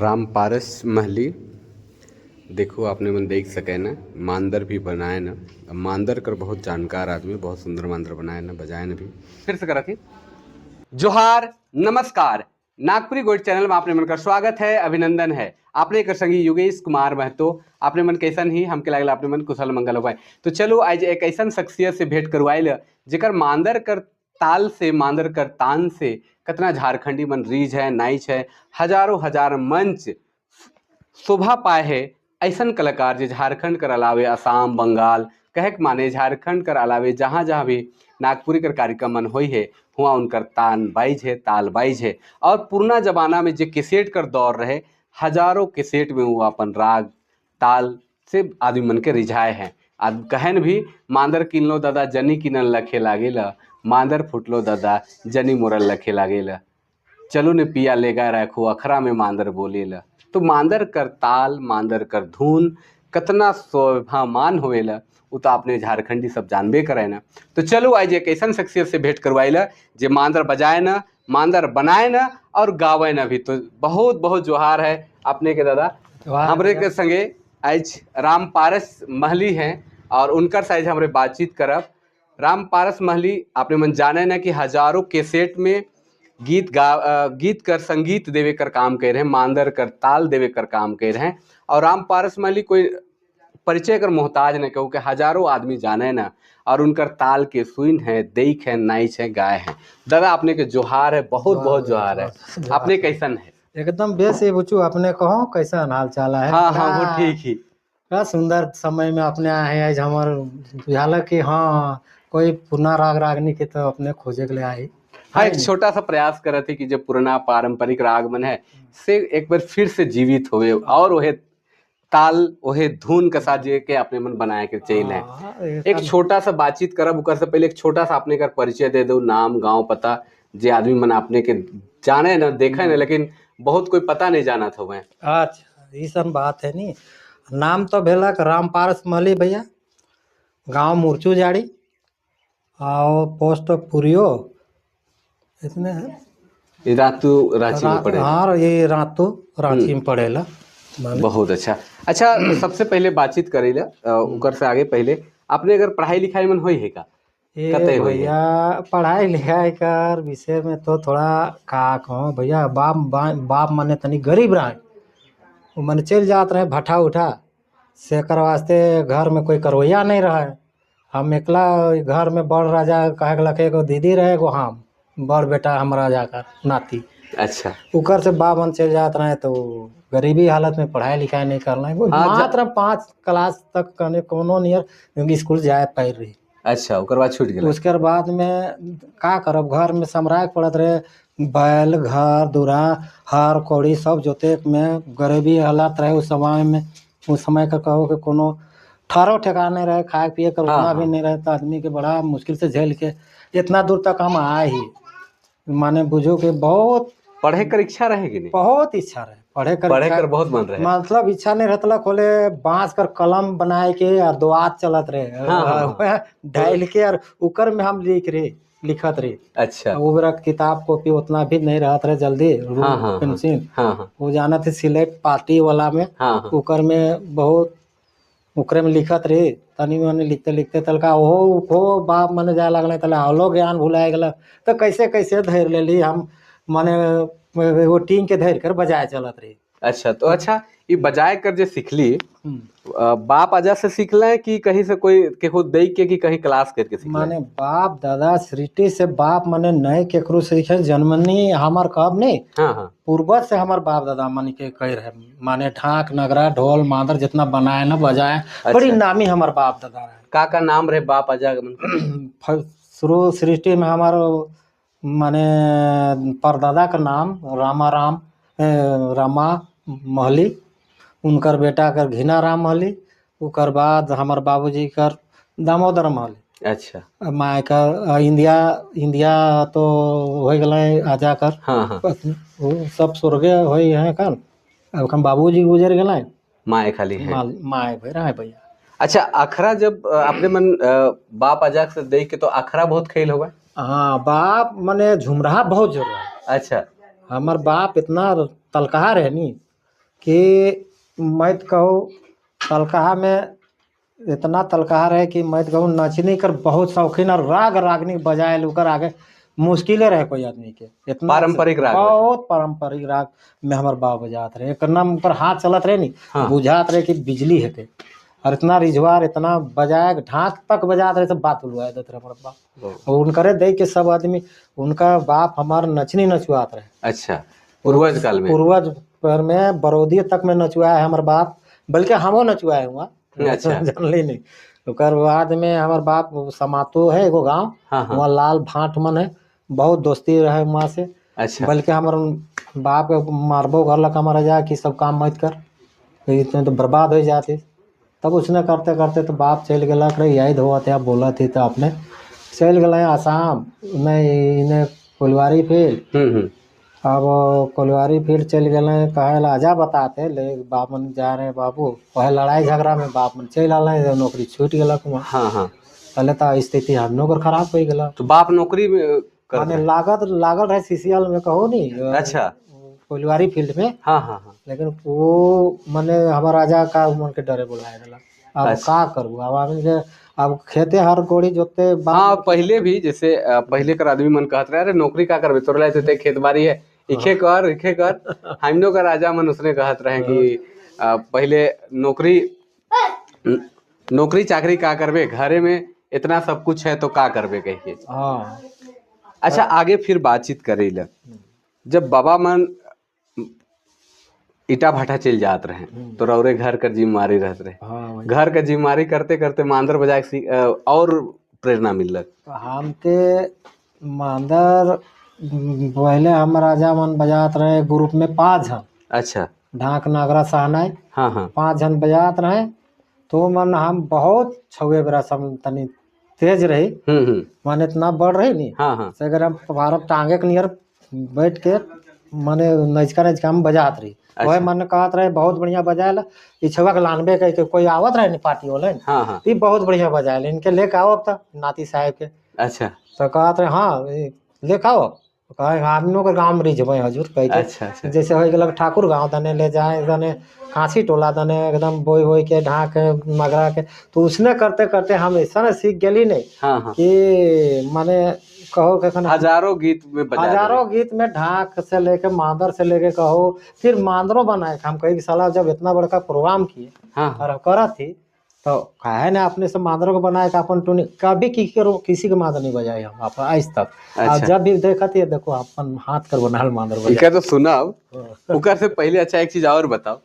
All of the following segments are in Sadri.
राम पारस महली। देखो, आपने मन देख सके न, मांदर भी बनाए न। मांदर कर बहुत जानकार आदमी, बहुत सुंदर मांदर बनाए न, बजाए न भी। फिर से करा थी। जोहार, नमस्कार। नागपुरी गोल्ड चैनल में आपने मन का स्वागत है, अभिनंदन है। आपने एक संगी योगेश कुमार महतो। आपने मन कैसन ही? हमके लागल आपने मन कुशल मंगल हो। तो चलो, आज एक ऐसा शख्सियत से भेंट करवाइल जेकर मांदर कर ताल से, मांदर कर तान से कतना झारखंडी मन रीझ है, नाइच है, हजारों हजार मंच शोभा पाए है। ऐसन कलाकार जे झारखंड कर अलावे असम, बंगाल, कहे के माने झारखंड कर अलावे जहाँ जहाँ भी नागपुरी कर कार्यक्रम मन होई है, हुआ उनकर तान बाइज है, ताल बाइज है। और पुरना जमाना में जे कैसेट कर दौर रहे, हजारों कैसेट में वो अपन राग ताल से आदमी मन के रिझाए हैं। आद कहन भी, मांदर किनलो दादा जनी किनन लखे लागेला, मांदर फुटलो दादा जनी मोरल लखे लागेला, चलो ने पिया लेगा रखो अखरा में मांदर बोलेला। तो मांदर कर ताल, मांदर कर धुन कतना शोभामान होवेला, वो तो आपने झारखंडी सब जानबे करे ना। तो चलो, आज एक ऐसा शख्सियत से भेंट करवाइला जे मांदर बजाए ना, मांदर बनाए ना और गावे ना भी। तो बहुत बहुत जोहार है अपने के दादा। जोहार। हमरे के संगे आज राम पारस महली हैं और उनकर साइज हमरे बातचीत करब। राम पारस महली आपने मन जाने ना कि हजारों कैसेट में गीत गा गीत कर संगीत देवे कर काम कर रहे हैं, मांदर कर ताल देवे कर काम कर रहे हैं। और राम पारस महली कोई परिचय कर मोहताज न कहूँ कि हजारों आदमी जाने ना और उनकर ताल के सुन है, देख है, नाइच है, गाय है। दादा, आपने के जोहार है, बहुत बहुत जोहार है। आपने कैसन है? एकदम बेस है बुचू। अपने कहो, कैसन हाल चाल है? हाँ, वो ठीक ही। बड़ा सुंदर समय में अपने आए हैं। आज हमार बुझाला कि हाँ, कोई पुरना राग रागनी के तो अपने खोजे के लिए आए। हाँ, एक छोटा सा प्रयास कर थे कि जो पुराना पारंपरिक राग मन है से एक बार फिर से जीवित होवे और वह ताल, वह धुन के साथ जे के अपने मन बनाए के चाहिए है। हाँ, एक छोटा सा बातचीत करब, उकर से पहले एक छोटा सा अपने का परिचय दे दो, नाम, गांव, पता, जे आदमी मन अपने के जाने ना, देखे ना, लेकिन बहुत कोई पता नहीं जाना था वह। अच्छा, ई सब बात है नी। नाम तो भेलक राम पारस महली भैया, गांव मुरचू जाड़ी और पोस्ट पुरियो, इतने है। ये रातू रांची में पड़े? हाँ, ये रातू रांची में पड़ेला माने। बहुत अच्छा। अच्छा, सबसे पहले बातचीत करेला उकर से आगे पहले अपने अगर पढ़ाई लिखाई मन होई है का? ये कतई होई है? भैया, पढ़ाई लिखाई कर विषय में तो थोड़ा का कहूँ भैया, बाप बाप मने तनी गरीब रहे, वो मने चल जात रहे भट्ठा उठा से, एकर वास्ते घर में कोई करवैया नहीं रहे। हम एकला घर में बड़ राजा कहे के लखे, एगो दीदी रहे, एगो हम बड़ बेटा हम राजा का नाती। उकर से बाप मन चल जात रहे तो गरीबी हालत में पढ़ाई लिखाई नहीं करना है। मात्र 5 क्लास तक कने कोनो नियर स्कूल जाए पाई रही। अच्छा, ओकर बाद छूट गेल? उसके बाद में का करब, घर में समराए पड़त रहे, बैल, घर दुरा, हर कौड़ी सब जोते में गरीबी हालत रहे उस समय में। उस समय का कहो कि कोनो ठहरो ठिकाने रहे, खाए पिए कर उतना भी नहीं रहे, तो आदमी के बड़ा मुश्किल से झेल के इतना दूर तक हम आए ही। माने बुझो कि बहुत पढ़े कर इच्छा रहे कि नहीं? बहुत इच्छा रहे पढ़े कर। पढ़े कर बहुत मन रहे? मतलब इच्छा नहीं रहता खोले बांस कर कलम बनाए के और दवात चलत रहे, हाँ, हाँ, हाँ। डाल के और उकर में हम लिख रहे, लिखत रहे। वो मेरा किताब कॉपी उतना भी नहीं रहत रहे जल्दी, हाँ, हाँ, पेंसिल। हाँ हाँ वो जाना थे सिलेट पार्टी वाला में। हाँ हाँ उकर में बहुत ओकरे में लिखत रहे तनी मनी। लिखते लिखते तलका ओहो हो बाप मने जाए लगल तले आवलो ज्ञान भुलाए गेल, तो कैसे कैसे धरि लेली हम, माने एगो टीन के धरि कर बजाए चलत रही। अच्छा, तो अच्छा, ये बजाए कर जे सिखली, बाप आजा से सीखले कि कहीं से कोई केहू देख के कि कहीं क्लास करके सीखले? माने बाप दादा सृष्टि से, बाप मने नहीं केकरो सीखे, जन्मनी हमार कहब नहीं, हाँ हाँ पूर्वज से हमार बाप दादा मन के कह रहे, माने ढाक, नगरा, ढोल, मादर जितना बनाए ना बजाए, बड़ी नामी हमार बाप दादा रहे। का नाम रहे बाप आजा के मन? शुरू सृष्टि में हमार माने परदादा का नाम रामा राम रामा महली, उनकर बेटा कर घिना राम महली, उकर बाद हमार बाबूजी कर दामोदर महली। माय कर इंदिया, इंदिया तो हो गए आजा कर। हाँ हाँ बस वो सब स्वर्गे हो हैं कन, अब हम बाबूजी गुजर गए। माए खाली है? माए भैया है भैया। अच्छा, अखरा जब अपने मन बाप आजा से देख के तो अखरा बहुत खेल होगा? हाँ, बाप मने झुमराहा बहुत जोर रहा। हमार बाप इतना तलकहा रहे नी। कि मैं तो कहूँ तलकहा में इतना तलकहा रहे कि मैं तो कहूँ नचनी कर बहुत शौकीन और राग रागनी बजाए ओकर आगे मुश्किले रहे कोई आदमी के। इतना पारंपरिक राग बहुत पारंपरिक राग में हमार बाप बजात रहे। एक नाम पर हाथ चलत रहे नी। हाँ। बुझात रहे कि बिजली है के, और इतना रिझवार इतना बजाए ढाक तक बजात रहे, सब बात उलवा देते रहे हमारे बाप। और उनकरे देख के सब आदमी उनका बाप हमार नचनी नचुआत रहे। अच्छा, पूर्वज काल में। पूर्वज पर में बड़ौदी तक में नचुआए हमार बाप, बल्कि हमो नचुआए हुआ। अच्छा। जानली नहीं। ओकर बाद में हमार बाप समातो है एगो गाँव, हाँ हाँ वहाँ लाल भाट मन है, बहुत दोस्ती रहे वहाँ से। अच्छा। बल्कि हमार बाप के मारबो घर लग हमारा जा कि सब काम मत कर, इतने तो बर्बाद हो जाते। तब उसने करते करते तो बाप चल गया रे, यही धोते आप बोला थी तो अपने चल गए आसाम नहीं इन्हें कोलवारी फील्ड। अब कोलवारी फील्ड चल गए, कहे ला आजा बताते ले बाप मन जा रहे हैं बाबू, वह लड़ाई झगड़ा में बाप मन चल आए, नौकरी छूट गया वहाँ। हाँ हाँ पहले तो स्थिति हम लोग खराब हो गया। तो बाप नौकरी में कर माने लागत लागल रहे सीसीएल में कहो नहीं। अच्छा। कोलवारी फील्ड में। हाँ हाँ हाँ लेकिन वो मने हमार राजा का मन के डरे बुलाए दिला। अब अच्छा। का करू अब आदमी के अब खेते हर गोड़ी जोते बाप। हाँ, पहले भी जैसे पहले कर आदमी मन कहत रहे अरे नौकरी का करबे तोरे लाए तो खेत बाड़ी है, इखे कर इखे कर। हमनो का राजा मन उसने कहत रहे कि पहले नौकरी नौकरी चाकरी का करबे, घरे में इतना सब कुछ है तो का करबे कहिए। हाँ। अच्छा, आगे फिर बातचीत करे ला। जब बाबा मन ईटा भाटा चल जात रहे तो रौरे घर कर जिम्मेवारी रहत रहे। हाँ भाई। घर का जिम्मेवारी करते करते मांदर बजाए के और प्रेरणा मिलक। हमके मांदर पहले हम राजा मन बजात रहे ग्रुप में 5 जन। अच्छा। ढाक नागरा सहनाई। हाँ हाँ 5 जन बजात रहे तो मन हम बहुत छुए बरस हम तनी तेज रही, माने इतना बढ़ रही नी। हाँ हाँ से अगर हम भारत टांगे के नियर बैठ के माने नचका नचका हम बजात रही। अच्छा। वही मन कहत रहे बहुत बढ़िया बजाए ला, ई छुआ के लानबे कह के कोई आवत रहे नी पार्टी वाले। हाँ हाँ ई बहुत बढ़िया बजाए ला, इनके लेके आओ अब तक नाती साहब के। अच्छा। तो कहत रहे हाँ लेके आओ, कहे आदमियों के गाँव में रिझबे हजूर कह के। अच्छा अच्छा जैसे हो गया ठाकुर गाँव दने ले जाए, दने कांसी टोला दने एकदम बोई बोई के ढाक मगरा के, तो उसने करते करते हम ऐसा ना सीख गेली नहीं। हाँ हाँ कि माने कहो के हजारों गीत में बजा हजारों गीत में ढाक से लेके मांदर से लेके कहो, फिर मांदरों बनाए हम कही साला जब इतना बड़का प्रोग्राम किए। हाँ और करा थी तो कहे ना अपने से मांदरों को बनाए के अपन टूनी कभी किसी के मांदर नहीं बजाए हम अपन आज तक। अच्छा। और जब भी देखती है देखो अपन हाथ कर बनाल मांदर बजाए। इका तो सुनाओ उकर से पहले। अच्छा एक चीज और बताओ,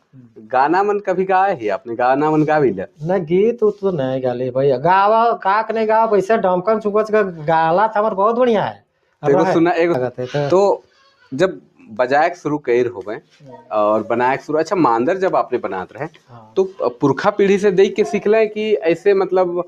गाना मन कभी गाए ही आपने? गाना मन गा भी लिया? न गीत उत तो नहीं गाली भैया, गावा काक नहीं गावा वैसे डमकन चुकच का गाला था हमार बहुत बढ़िया है। एगो सुना एगो तो जब बजाए के शुरू कर हो गए और बनाए के शुरू, अच्छा मांदर जब आपने बनाते रहे हाँ। तो पुरखा पीढ़ी से देख के सीख लें कि ऐसे मतलब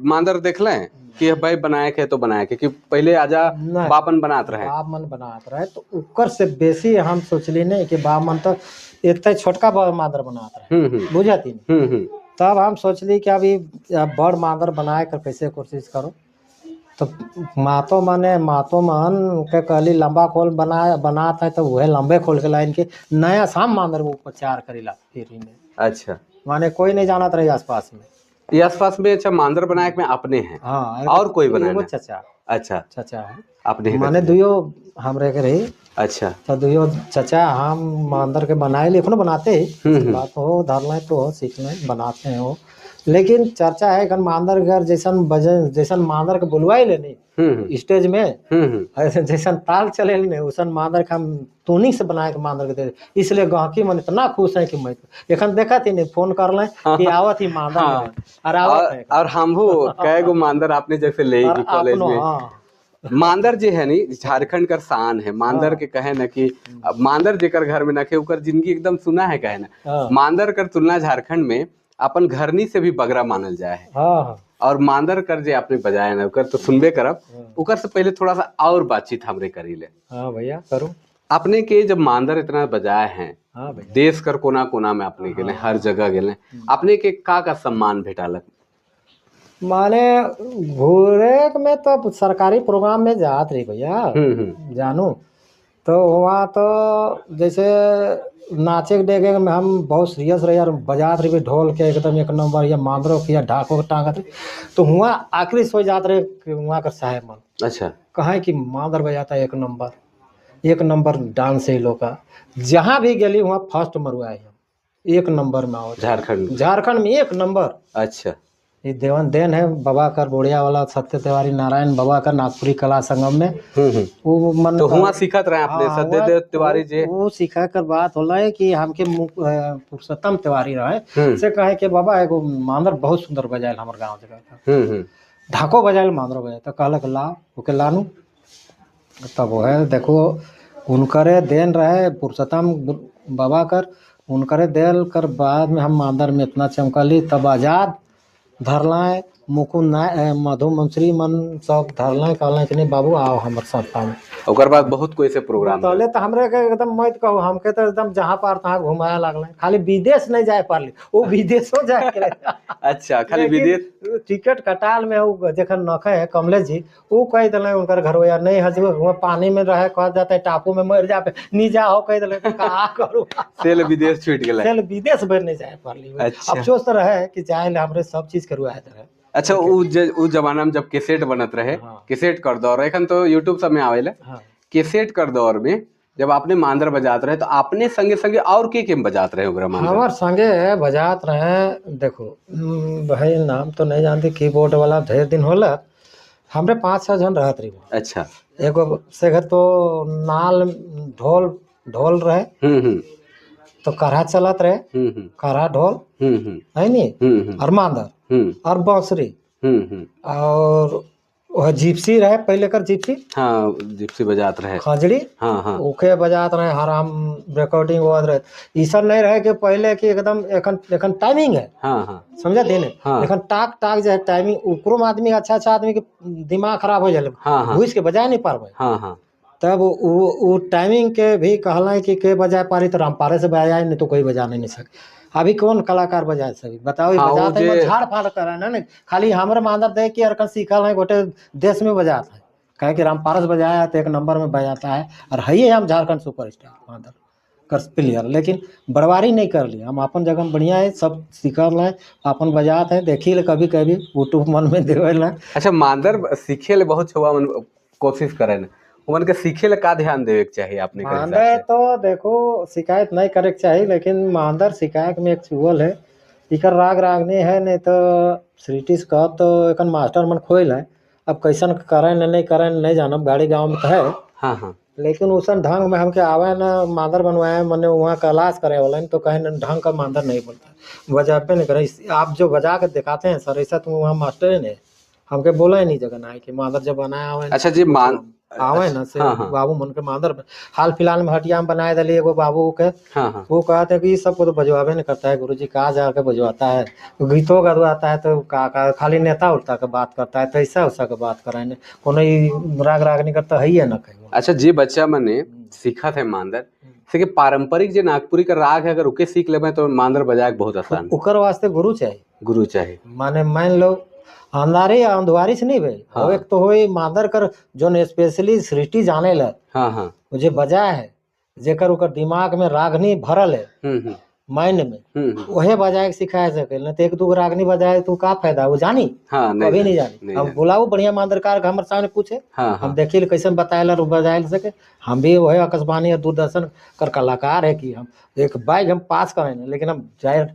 मांदर देख लें कि भाई बनाए के तो बनाए के, कि पहले आजा नहीं। बापन बनाते रहे? बाप मन बनाते रहे तो उकर से बेसी हम सोचली नहीं कि बाप मन तो इतना छोटका मांदर बनाते रहे, बुझाती नहीं। तब हम सोचली कि अभी बड़ मांदर बनाए कर कैसे कोशिश करो, तो मातो माने मातो मन के कहली लंबा खोल बनाए बनाता है तो वह लंबे खोल के लाइन के नया साम मांदर वो उपचार करीला फिर इन्हें। अच्छा। माने कोई नहीं जानत रहे आसपास में। ये आसपास में। अच्छा, मांदर बनाए में अपने हैं? हाँ। और कोई बनाए एगो ना? चचा। अच्छा। चचा है। अपने ही माने करते हैं। दुयो हमरे के रही। अच्छा। तो दुयो चचा हम मांदर के बनाए एखनो बनाते ही बात हो धर लें तो हो सीख लें बनाते हैं वो, लेकिन चर्चा है कि मांदर घर जैसन बजन जैसन मांदर के बुलवाई लेनी स्टेज में ऐसे जैसन ताल चले ने उसन मांदर के हम तूनी से बनाए के मांदर के दे, इसलिए गहकी मन इतना खुश है कि मैं एखन देखत ही नहीं फोन कर लें कि आवत ही मांदर हाँ। और आवत है और हमहू कई गो मांदर आपने जैसे ले और कॉलेज अपनो में। हाँ। मांदर जे है नी झारखंड कर शान है। मांदर के कहे ना कि अब मांदर जेकर घर में नखे ओकर जिंदगी एकदम सुना है कहे ना। हाँ। मांदर कर तुलना झारखंड में अपन घरनी से भी बगरा मानल जाए है। हाँ हाँ। और मांदर कर जे आपने बजाया ना ओकर तो सुनबे करब, ओकर से पहले थोड़ा सा और बातचीत हमरे करी ले। हाँ भैया करो। अपने के जब मांदर इतना बजाए हैं, हाँ भैया, देश कर कोना कोना में अपने गेले, हर जगह गेले, अपने के का का सम्मान भेटालक? माने घूरे में तो सरकारी प्रोग्राम में जात रही भैया जानू, तो वहाँ तो जैसे नाचे के डेगे में हम बहुत सीरियस रहे और बजात रहे ढोल के एकदम एक नंबर या मांदरो के या ढाको के टांगत रही। तो वहाँ आखिरी सो जात रहे कि वहाँ का साहेब मन अच्छा। कहें कि मांदर बजाता एक नंबर डांस है लोग का। जहाँ भी गेली वहाँ फर्स्ट मरुआए हम, एक नंबर में आओ झारखंड में। झारखंड में एक नंबर। अच्छा। ये देवन देन है बाबा कर बोड़िया वाला सत्य तिवारी नारायण बाबा कर नागपुरी कला संगम में वो मन तो हुआ सीखत रहे आपने हाँ, सत्यदेव तिवारी जी। वो सिखा कर बात होला है कि हमके पुरुषोत्तम तिवारी रहे से कहे कि बाबा एगो मांदर बहुत सुंदर बजायल हमर गांव जगह का, ढाको बजायल मांदरो बजायल। तो कहलक ला ओके लानू। तब वो है देखो उनकरे देन रहे पुरुषोत्तम बाबा कर, उनकरे देल कर बाद में हम मांदर में इतना चमकली। तब आजाद धरलाए मुकुंद मधु मंसरी मन सब धरलाए, कहलाए कि नहीं बाबू आओ हमर संस्था में। ओकर बाद बहुत कोई से प्रोग्राम पहले तो हमरे के एकदम मत कहू, हमके तो एकदम जहाँ पार तहाँ घुमाए लागल, खाली विदेश नहीं जाए पारली, वो विदेशो जाए के रहे। अच्छा, खाली लेकिन विदेश टिकट कटाल में वो जखन नखे है कमलेश जी, वो कह दिले उनकर घरवैया नहीं हजू वहाँ पानी में रहे कह जाता है टापू में मर जाए नहीं जाओ कह दिले, तो का करू सेल विदेश छूट गेलै। सेल विदेश भर नहीं जाए पारली। अच्छा। अफसोस तो रहे कि जाए ले हमरे सब चीज करवाए रहे। अच्छा, उ जमाना में जब कैसेट बनत रहे, हाँ। कैसेट कर दौर, एखन तो यूट्यूब सब में आवेला। हाँ। कैसेट कर दौर में जब आपने मांदर बजात रहे तो आपने संगे संगे और के के बजात रहे ओकरा मांदर? हमार संगे बजात रहे देखो, भाई नाम तो नहीं जानते, कीबोर्ड वाला ढेर दिन होला, हमरे 5-6 जन रहत रही। अच्छा। एगो सेघर तो नाल ढोल ढोल रहे, तो करहा चलत रहे, करहा ढोल है नी, और मांदर और बांसुरी और वह जिप्सी रहे पहले कर जिप्सी। हाँ, जिप्सी बजात रहे। खजड़ी। हाँ, हाँ। ओके बजात रहे, हराम रिकॉर्डिंग होत रहे। ई सब नहीं रहे कि पहले कि एकदम एखन एखन टाइमिंग है। हाँ, हाँ। समझा देने? हाँ। एखन टाक टाक जो है टाइमिंग, ऊपरों में आदमी अच्छा अच्छा आदमी के दिमाग खराब हो जाए, हाँ, हाँ। घुस के बजा नहीं पारबे। हाँ, हाँ। तब वो टाइमिंग के भी कहला कि के बजाए पारी तो रामपारे से बजाए, नहीं तो कोई बजा नहीं सके। अभी कौन कलाकार बजा सके बताओ? हाँ, बजाते हैं, झाड़ फाड़ कर है ना, खाली हमरे मांदर दे कि अरकन सीखल है गोटे देश में बजाता है, कहे कि रामपारस बजाया तो एक नंबर में बजाता है और है ही हम झारखंड सुपरस्टार मांदर कर प्लेयर, लेकिन बड़वारी नहीं कर ली हम अपन जगह में बढ़िया है, सब सीखल है, अपन बजाते हैं, देखी ले कभी कभी यूट्यूब मन में देवे ला। अच्छा, मांदर सीखे ले बहुत छुआ मन कोशिश करे ना, उमन के सीखे ले का ध्यान देवे के चाहिए आपने के हिसाब मांदर से? तो देखो शिकायत नहीं करे के चाहिए, लेकिन मांदर शिकायत में एक चुअल है, इकर राग रागनी है, नहीं तो श्रीटिस कहब तो एकन मास्टर मन खोल है, अब कैसन करें नहीं करें नहीं जानब, गाड़ी गांव में तो है। हाँ, हाँ। लेकिन उसन ढंग में हमके आवे ना मांदर बनवाए, मने वहाँ क्लास करे वाला तो कहे न ढंग का मांदर नहीं बोलता, बजाबे नहीं करे। आप जो बजा के दिखाते हैं सर, ऐसा तो वहाँ मास्टर ही नहीं हमके बोला ही नहीं जगह ना कि मांदर जब बनाया आवे। अच्छा जी, मान आवे ना से हाँ, हाँ। बाबू मन के मांदर हाल फिलहाल में हटिया में बनाए दिली एगो बाबू के। हाँ, हाँ। वो कहते हैं कि सबको तो बजवाबे नहीं करता है गुरुजी, कहाँ जाके बजवाता है, गीतो गदवाता है तो का, का खाली नेता उठता के बात करता है, तो ऐसा वैसा के बात कराए कोनो राग राग नहीं करता है ना कहीं। अच्छा जी, बच्चा मने सीखा थे मांदर से कि पारंपरिक जो नागपुरी का राग है, अगर उके सीख लेबे तो मांदर बजाए बहुत आसान। उकर वास्ते गुरु चाहिए। गुरु चाहिए। माने मान लो अंधारे या अंधवारी से नहीं भाई। हाँ। एक तो होई मांदर कर जो स्पेशली सृष्टि जाने ला। हाँ, हाँ। मुझे बजा है जेकर उकर दिमाग में रागनी भरल है माइंड में, वही बजाए के सिखाए सके, नहीं तो एक दो रागनी बजाए तो का फायदा, वो जानी। हाँ, नहीं कभी नहीं जानी। हम बुलाओ बढ़िया मांदरकार हमारे सामने पूछे। हाँ, हाँ। हम देखिए कैसे बताए बजाए सके, हम भी वही आकाशवाणी या दूरदर्शन कर कलाकार है कि हम एक बाइक हम पास करेंगे, लेकिन हम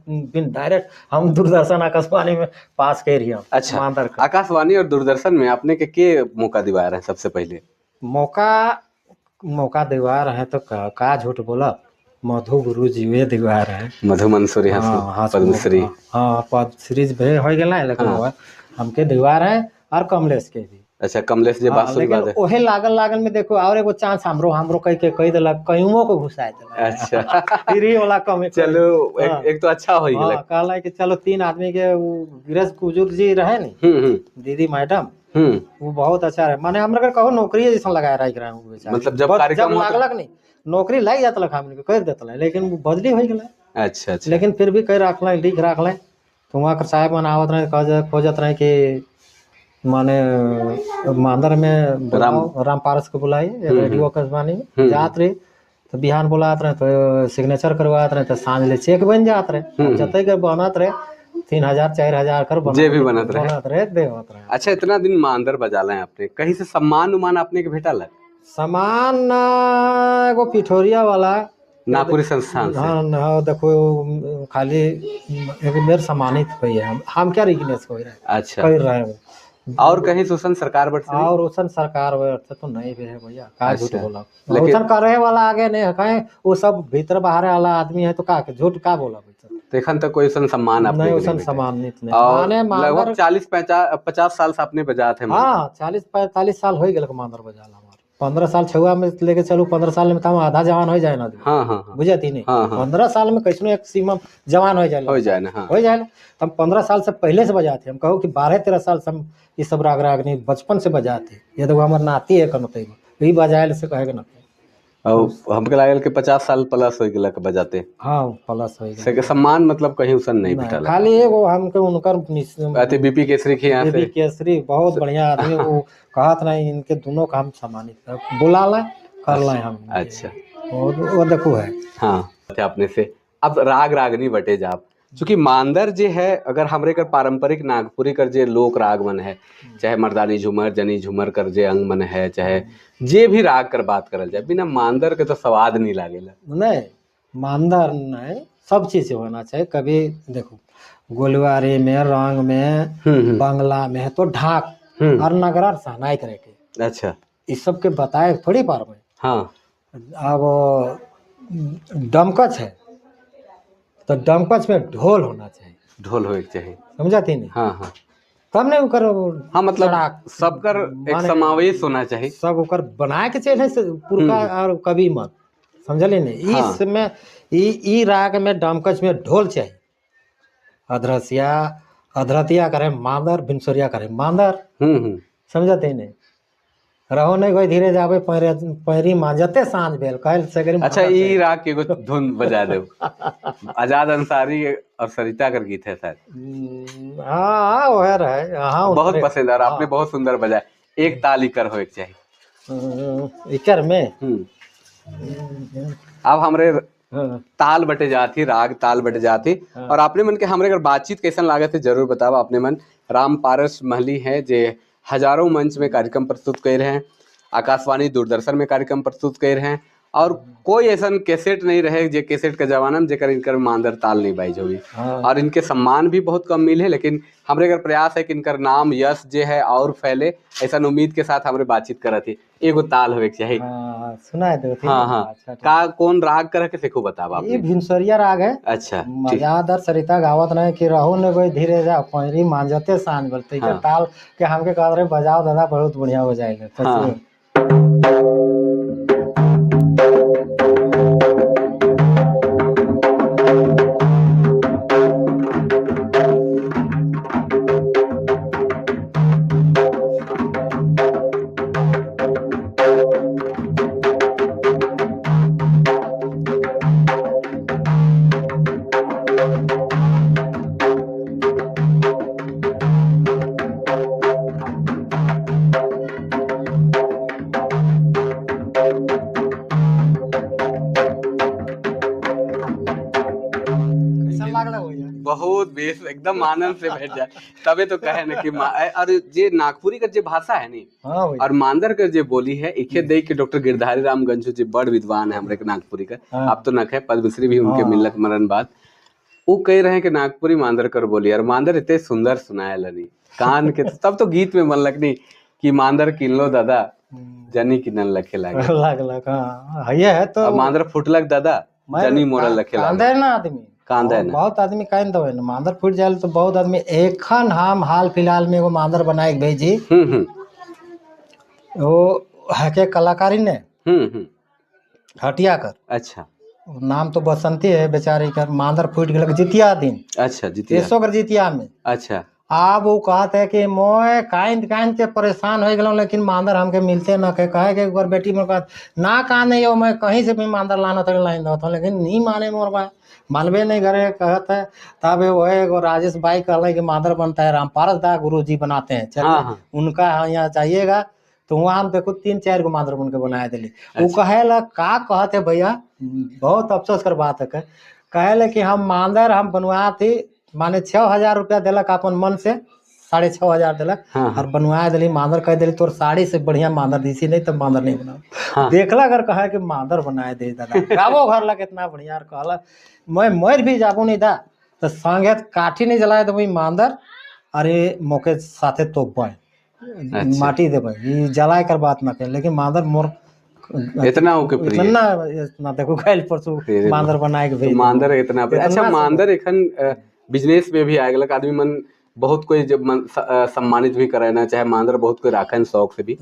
बिन डायरेक्ट हम दूरदर्शन आकाशवाणी में पास कर रही। अच्छा, मांदर आकाशवाणी और दूरदर्शन में आपने के मौका दिवा रहे हैं सबसे पहले? मौका दिवा रहे हैं तो का झूठ बोला, मधु गुरु जी वे दिवा रहे हैं, मधु मंसूरी। हाँ, पद्मश्री। हाँ, पद्मश्री भी हो गया, लेकिन हाँ। हमके दिवा रहे हैं और कमलेश के भी। अच्छा, कमलेश जी बांसुरी बाजे। ओहे लागल लागल में देखो और एगो चांस हमरो हमरो कह के कह देलक, कयूमो को घुसा देलक। अच्छा, फिर वाला कम चलो एक तो अच्छा हो गेल। कहला कि चलो 3 आदमी के वो गिरेश कुजूर जी रहे नी, दीदी मैडम, वो बहुत अच्छा रहे, माने हमरा कहो नौकरी जैसा लगाए रहे, मतलब जब कार्यक्रम लागलक नहीं नौकरी लग जात लख हमने के कर देत, लेकिन वो बदली हो गेल। अच्छा अच्छा, लेकिन फिर भी कह रखल लिख रखल, तो वहाँ के साहब मन आवत रहे खोजत रहे कि माने मांदर में राम पारस को बुलाई रेडियो आकाशवाणी में जात रही तो बिहान बुलात रहे तो सिग्नेचर करवात रहे तो सांझ ले चेक बन जात रहे जते के बनत रहे 3000 4000 कर जे भी बनत रहे देवत रहे। अच्छा, इतना दिन मांदर बजाला है आपने, कहीं से सम्मान उमान आपने के भेटा लग? सम्मान एगो पिठोरिया वाला नागपुरी संस्थान से। हाँ, देखो खाली एक बेर सम्मानित हुई है, हम क्या रिकनेस हो रहे। अच्छा, कर रहे हैं। और कहीं सुसन सरकार बट से? और उसन सरकार बट तो नहीं भी है भैया, का झूठ बोला। लेकिन उसन करे वाला आगे नहीं है, कहीं वो सब भीतर बाहर वाला आदमी है तो का झूठ का बोला। तो एखन तक कोई उसन सम्मान आपने नहीं, उसन सम्मानित नहीं। माने लगभग 40-50 साल से आपने बजात है। हाँ, 40-45 साल हो गए मांदर बजाला हमारे। 15 साल छुआ में लेके चलू, 15 साल में तो हम आधा जवान हो जाए ना। हाँ हाँ, बुझती नहीं। हाँ, हाँ। 15 साल में कैसनो एक सीमा जवान हो जाए, हो जाए ना। हाँ। हो जाए। तो हम 15 साल से पहले से बजाते, हम कहो कि 12-13 साल से हम ये सब राग रागनी बचपन से बजाते। ये देखो हमार नाती है कनो तैगो यही बजाए से कहे ना। और हमके लागल कि 50 साल प्लस हो गेल बजाते। हाँ, प्लस हो गेल। सम्मान मतलब कहीं उसन नहीं भेटल। खाली एगो हमके उनकर अति बीपी केसरी के यहाँ से, बीपी केसरी बहुत बढ़िया आदमी, वो कहत नहीं इनके दोनों का हम सम्मानित बुला लें कर लें हम। अच्छा, और वो देखो है। हाँ, अपने से अब राग रागनी बटे जाप, चूँकि मांदर जे है अगर हमरे कर पारंपरिक नागपुरी कर जे लोक राग मन है, चाहे मर्दानी झूमर जनी झूमर कर जे अंग मन है, चाहे जे भी राग कर बात करल जाए, बिना मांदर के तो स्वाद नहीं लागेला। नहीं, मांदर नहीं, सब चीज होना चाहिए। कभी देखो गोलवारी में, रंग में, बंगला में है तो ढाक और नगरा सहनाई करे के। अच्छा, इस सब के बताए थोड़ी पार में। हाँ, अब डमकच है तो डमकच में ढोल होना चाहिए, ढोल होने चाहिए, समझाती नहीं। हाँ हाँ, तब नहीं उकर। हाँ, मतलब सबकर एक समावेश होना चाहिए, सब उकर बनाए के चाहिए पुरखा और कभी मत, समझले नहीं। हाँ। इसमें ई राग में डमकच में ढोल चाहिए। अधरसिया अधरतिया करे मांदर, भिनसोरिया करे मांदर, समझते नहीं। रहो नहीं कोई धीरे जावे पैरी मांजते सांझ भेल कहल सगरी। अच्छा, ई राग के एगो धुन बजा देव। आजाद अंसारी और सरिता कर गीत है शायद। हाँ, वह रहे। हाँ, बहुत पसंद और आपने बहुत सुंदर बजाया। एक ताल इकर होए के चाहिए इकर में। अब हमरे ताल बटे जाती, राग ताल बटे जाती। और आपने मन के हमरे अगर बातचीत कैसन लागत है जरूर बताओ। आपने मन राम पारस महली है जे हजारों मंच में कार्यक्रम प्रस्तुत कर रहे हैं, आकाशवाणी दूरदर्शन में कार्यक्रम प्रस्तुत कर रहे हैं, और कोई ऐसा कैसेट नहीं रहे जे कैसेट के जमाना में जेकर इनकर मांदर ताल नहीं बाई होगी। हाँ। और इनके सम्मान भी बहुत कम मिले, लेकिन हमरे अगर प्रयास है कि इनकर नाम यश जे है और फैले, ऐसा उम्मीद के साथ हमरे बातचीत करत थी। एगो ताल होवे के चाहिए। हाँ, सुनाए दो। हाँ हाँ, अच्छा, का कौन राग कर के सीखो बताओ आप। ये भिनसरिया राग है। अच्छा, मजादार सरिता गावत नहीं कि रहो न कोई धीरे जा पैरी मांजते सांझ बोलते। हाँ। ताल के हमके कहत रहे बजाओ दादा बहुत बढ़िया हो जाएगा। हाँ। बहुत बेस एकदम आनंद से बैठ जाए तबे तो कहे ना कि और जे नागपुरी का जे भाषा है नी। हाँ, और मांदर कर जे बोली है इखे देख के डॉक्टर गिरधारी राम गंझू जी बड़ विद्वान है हमरे के नागपुरी का। हाँ। आप तो नख है पद्मश्री भी उनके हाँ। मिलक मरण बाद वो कह रहे हैं कि नागपुरी मांदर कर बोली और मांदर इतने सुंदर सुनाए लनी कान के, तब तो गीत में मन लगनी कि मांदर किन लो दादा जनी किनन लखे लागे लाग। हाँ, ये है तो मांदर फुटलक दादा जनी मोरल लखे लागे। कांदे ना आदमी, कांदे ना बहुत आदमी कान दवे ना मांदर फूट जाए तो बहुत आदमी। एखन हम हाल फिलहाल में एगो मांदर बनाए भेजी, वो है के कलाकारी ने हटिया कर। अच्छा, नाम तो बसंती है बेचारी कर। मांदर फूट गया जितिया दिन। अच्छा, जितिया कर जितिया में। अच्छा, अब वो कहते है कि मोए कांद कांद के परेशान हो गलो, लेकिन मांदर हमके मिलते ना के। कहे के एक बार बेटी में कहत ना का नहीं हो, मैं कहीं से भी मांदर लाना तो लाइन दो, लेकिन नहीं माने मोर बा, मानबे नहीं करे कहत है। तब वो एगो राजेश भाई कहले कि मांदर बनता है, रामपारस दा गुरु जी बनाते हैं, चलिए हाँ, हाँ। उनका यहाँ जाइएगा। तो वहाँ हम देखो 3-4 गो मांदर उनके बनाए दिली। वो कहे ला का कहते भैया, बहुत अफसोस कर बात है, कहे ला कि हम मांदर हम बनवा थी, माने 6000 रुपया दिलक अपन मन से, 6500 दिलक। हाँ। और बनवा दिली मांदर, कह दिली तोर साड़ी से बढ़िया मांदर दिसी नहीं तो मांदर नहीं बनाओ। हाँ। देखला अगर कहे कि मांदर बनाए दे दादा, गावो घर लग इतना बढ़िया, और कहला मैं मर भी जाबू नहीं दा तो संगे काठी नहीं जलाए तो वही मांदर अरे मौके साथे तोप पाए। अच्छा। माटी देबै, ई जलाए कर बात ना कर, लेकिन मांदर मोर इतना ओके प्रिय। इतना इतना देखो काल परसों तेरे मांदर बनाए के तो भेज मांदर इतना प्रिय। अच्छा इतना से मांदर एखन बिजनेस में भी आ गया, आदमी मन बहुत कोई जब मन सम्मानित भी करे ना, चाहे मांदर बहुत कोई राखन शौक से भी।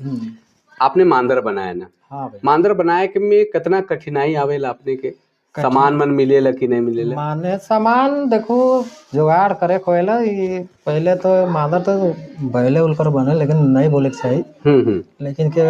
आपने मांदर बनाया ना? हाँ भाई। मांदर बनाए के में कितना कठिनाई आवेला आपने के? सामान मन मिलेला कि नहीं मिलेला? माने सामान देखो जुगाड़ करे खोला, ये पहले तो मांदर तो बैले उलकर बने, लेकिन नहीं बोले के चाहिए। लेकिन के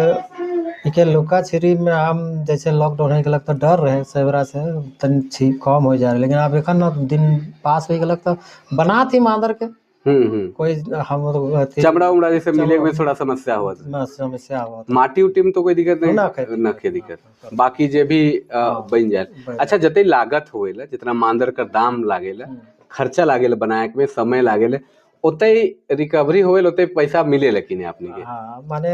इके लुका छिरी में हम जैसे लॉकडाउन हो गया तो डर रहे सेवरा से तन छी कम हो जा रहे, लेकिन अब एखन न दिन पास हो गया तो बना थी मांदर के। कोई हम तो अथी चमड़ा उमड़ा जैसे मिले में थोड़ा समस्या हुआ था। समस्या हुआ था। माटी उटी में तो कोई दिक्कत नहीं ना के ना के दिक्कत, बाकी जे भी बन जाए। अच्छा जते लागत होएला, जितना मांदर का दाम लागेला, खर्चा लागेला बनाए में, समय लागेला, ओते रिकवरी होएल, ओते पैसा मिलेला कि नहीं आपने के? हाँ माने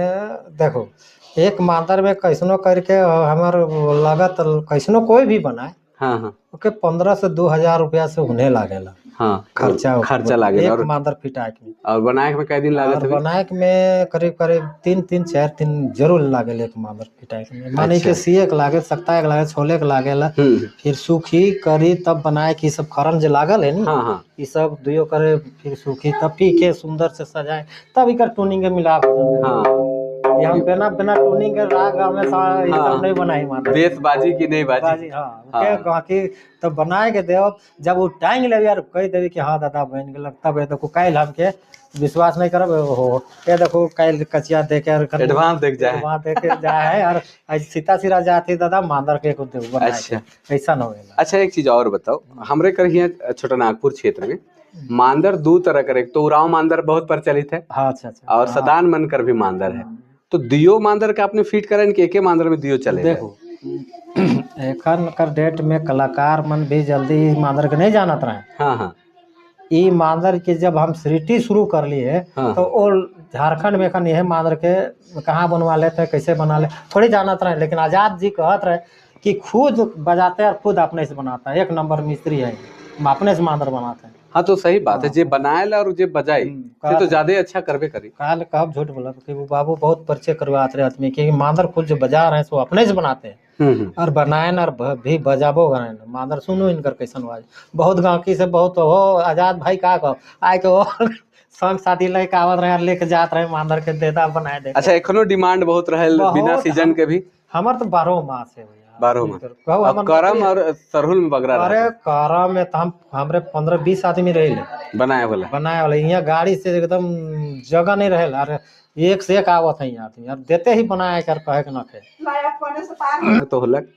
देखो एक मांदर में कैसनो करके हमार लागत कैसनो कोई भी बनाए हाँ हाँ ओके 15 से 2000 रुपया से उन्हें लागेला। हाँ खर्चा खर्चा लागेला। एक और मांदर फिटाए के और बनाए में कै दिन लागत और बनाए में करीब करीब 3-4 दिन जरूर लागेला एक मांदर फिटाए के। माने के सीए के लागे, सकता के लागे, छोले के लागेला, फिर सूखी करी तब बनाए की सब खरन जो लागल है ना। हाँ हाँ ये सब दुयो करे फिर सूखी तब पी के सुंदर से सजाए तब इकर टूनिंग के मिलाप। हाँ ये हम बिना बिना टूनिंग के राग हमें ये सब नहीं बनाई माता। बेस बाजी की नहीं बाजी। बाजी हाँ के बाकी तब बनाए के देव, जब वो टांग ले यार कह देवी कि हाँ दादा बन गेल, तब ये देखो काल्हि हमके विश्वास नहीं करब हो, ये देखो काल्हि कचिया दे के एडवांस देख जाए, एडवांस दे के जाए है। और सीता सिरा जाती दादा मांदर के को देव बनाए। अच्छा ऐसा न होएला। अच्छा एक चीज और बताओ, हमरे कर हियां छोटा नागपुर क्षेत्र में मांदर दो तरह कर, एक तो उराव मांदर बहुत प्रचलित है। हाँ अच्छा अच्छा। और सदान मन कर भी मांदर है, तो दियो मांदर का आपने फिट करा कि एके मांदर में दियो चले? देखो एखन कर डेट में कलाकार मन भी जल्दी मांदर के नहीं जानत रहे। हाँ हाँ ई मांदर के जब हम सृष्टि शुरू कर लिए। हाँ। तो वो झारखंड में एखन यह मांदर के कहाँ बनवा लेते हैं कैसे बना ले थोड़ी जानत रहे, लेकिन आज़ाद जी कहत रहे कि खुद बजाते हैं और खुद अपने से बनाता है, एक नंबर मिस्त्री है, अपने से मांदर बनाते हैं। हाँ तो सही बात है, जे बनाएला और जे बजाई से तो ज्यादा अच्छा करबे करी। काल कहब झूठ बोला कि वो बाबू बहुत परिचय करवाते रहे आदमी के मांदर खुद जो बजा रहे हैं सो अपने से बनाते हैं और बनाए और भी बजाबो कराए। मांदर सुनो इनकर कैसन आवाज, बहुत गाँकी से बहुत हो आजाद भाई का कहो आए के वो संग साथी लेके आवत रहे लेके जात रहे मांदर के देता बनाए दे। अच्छा एखनो डिमांड बहुत रहे बिना सीजन के भी? हमार तो 12 मास है भैया। 12 मास। करम और सरहुल में बगरा। अरे करम में तो हम हमरे 15-20 आदमी रहे बनाए वाला, बनाए वाला। यहाँ गाड़ी से एकदम जगह नहीं रहे, अरे एक से एक आवत है यहाँ आदमी और देते ही बनाए कर कहे के ना के। तो होलक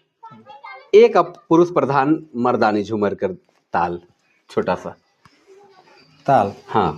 एक अब पुरुष प्रधान मर्दानी झूमर कर ताल छोटा सा ताल। हाँ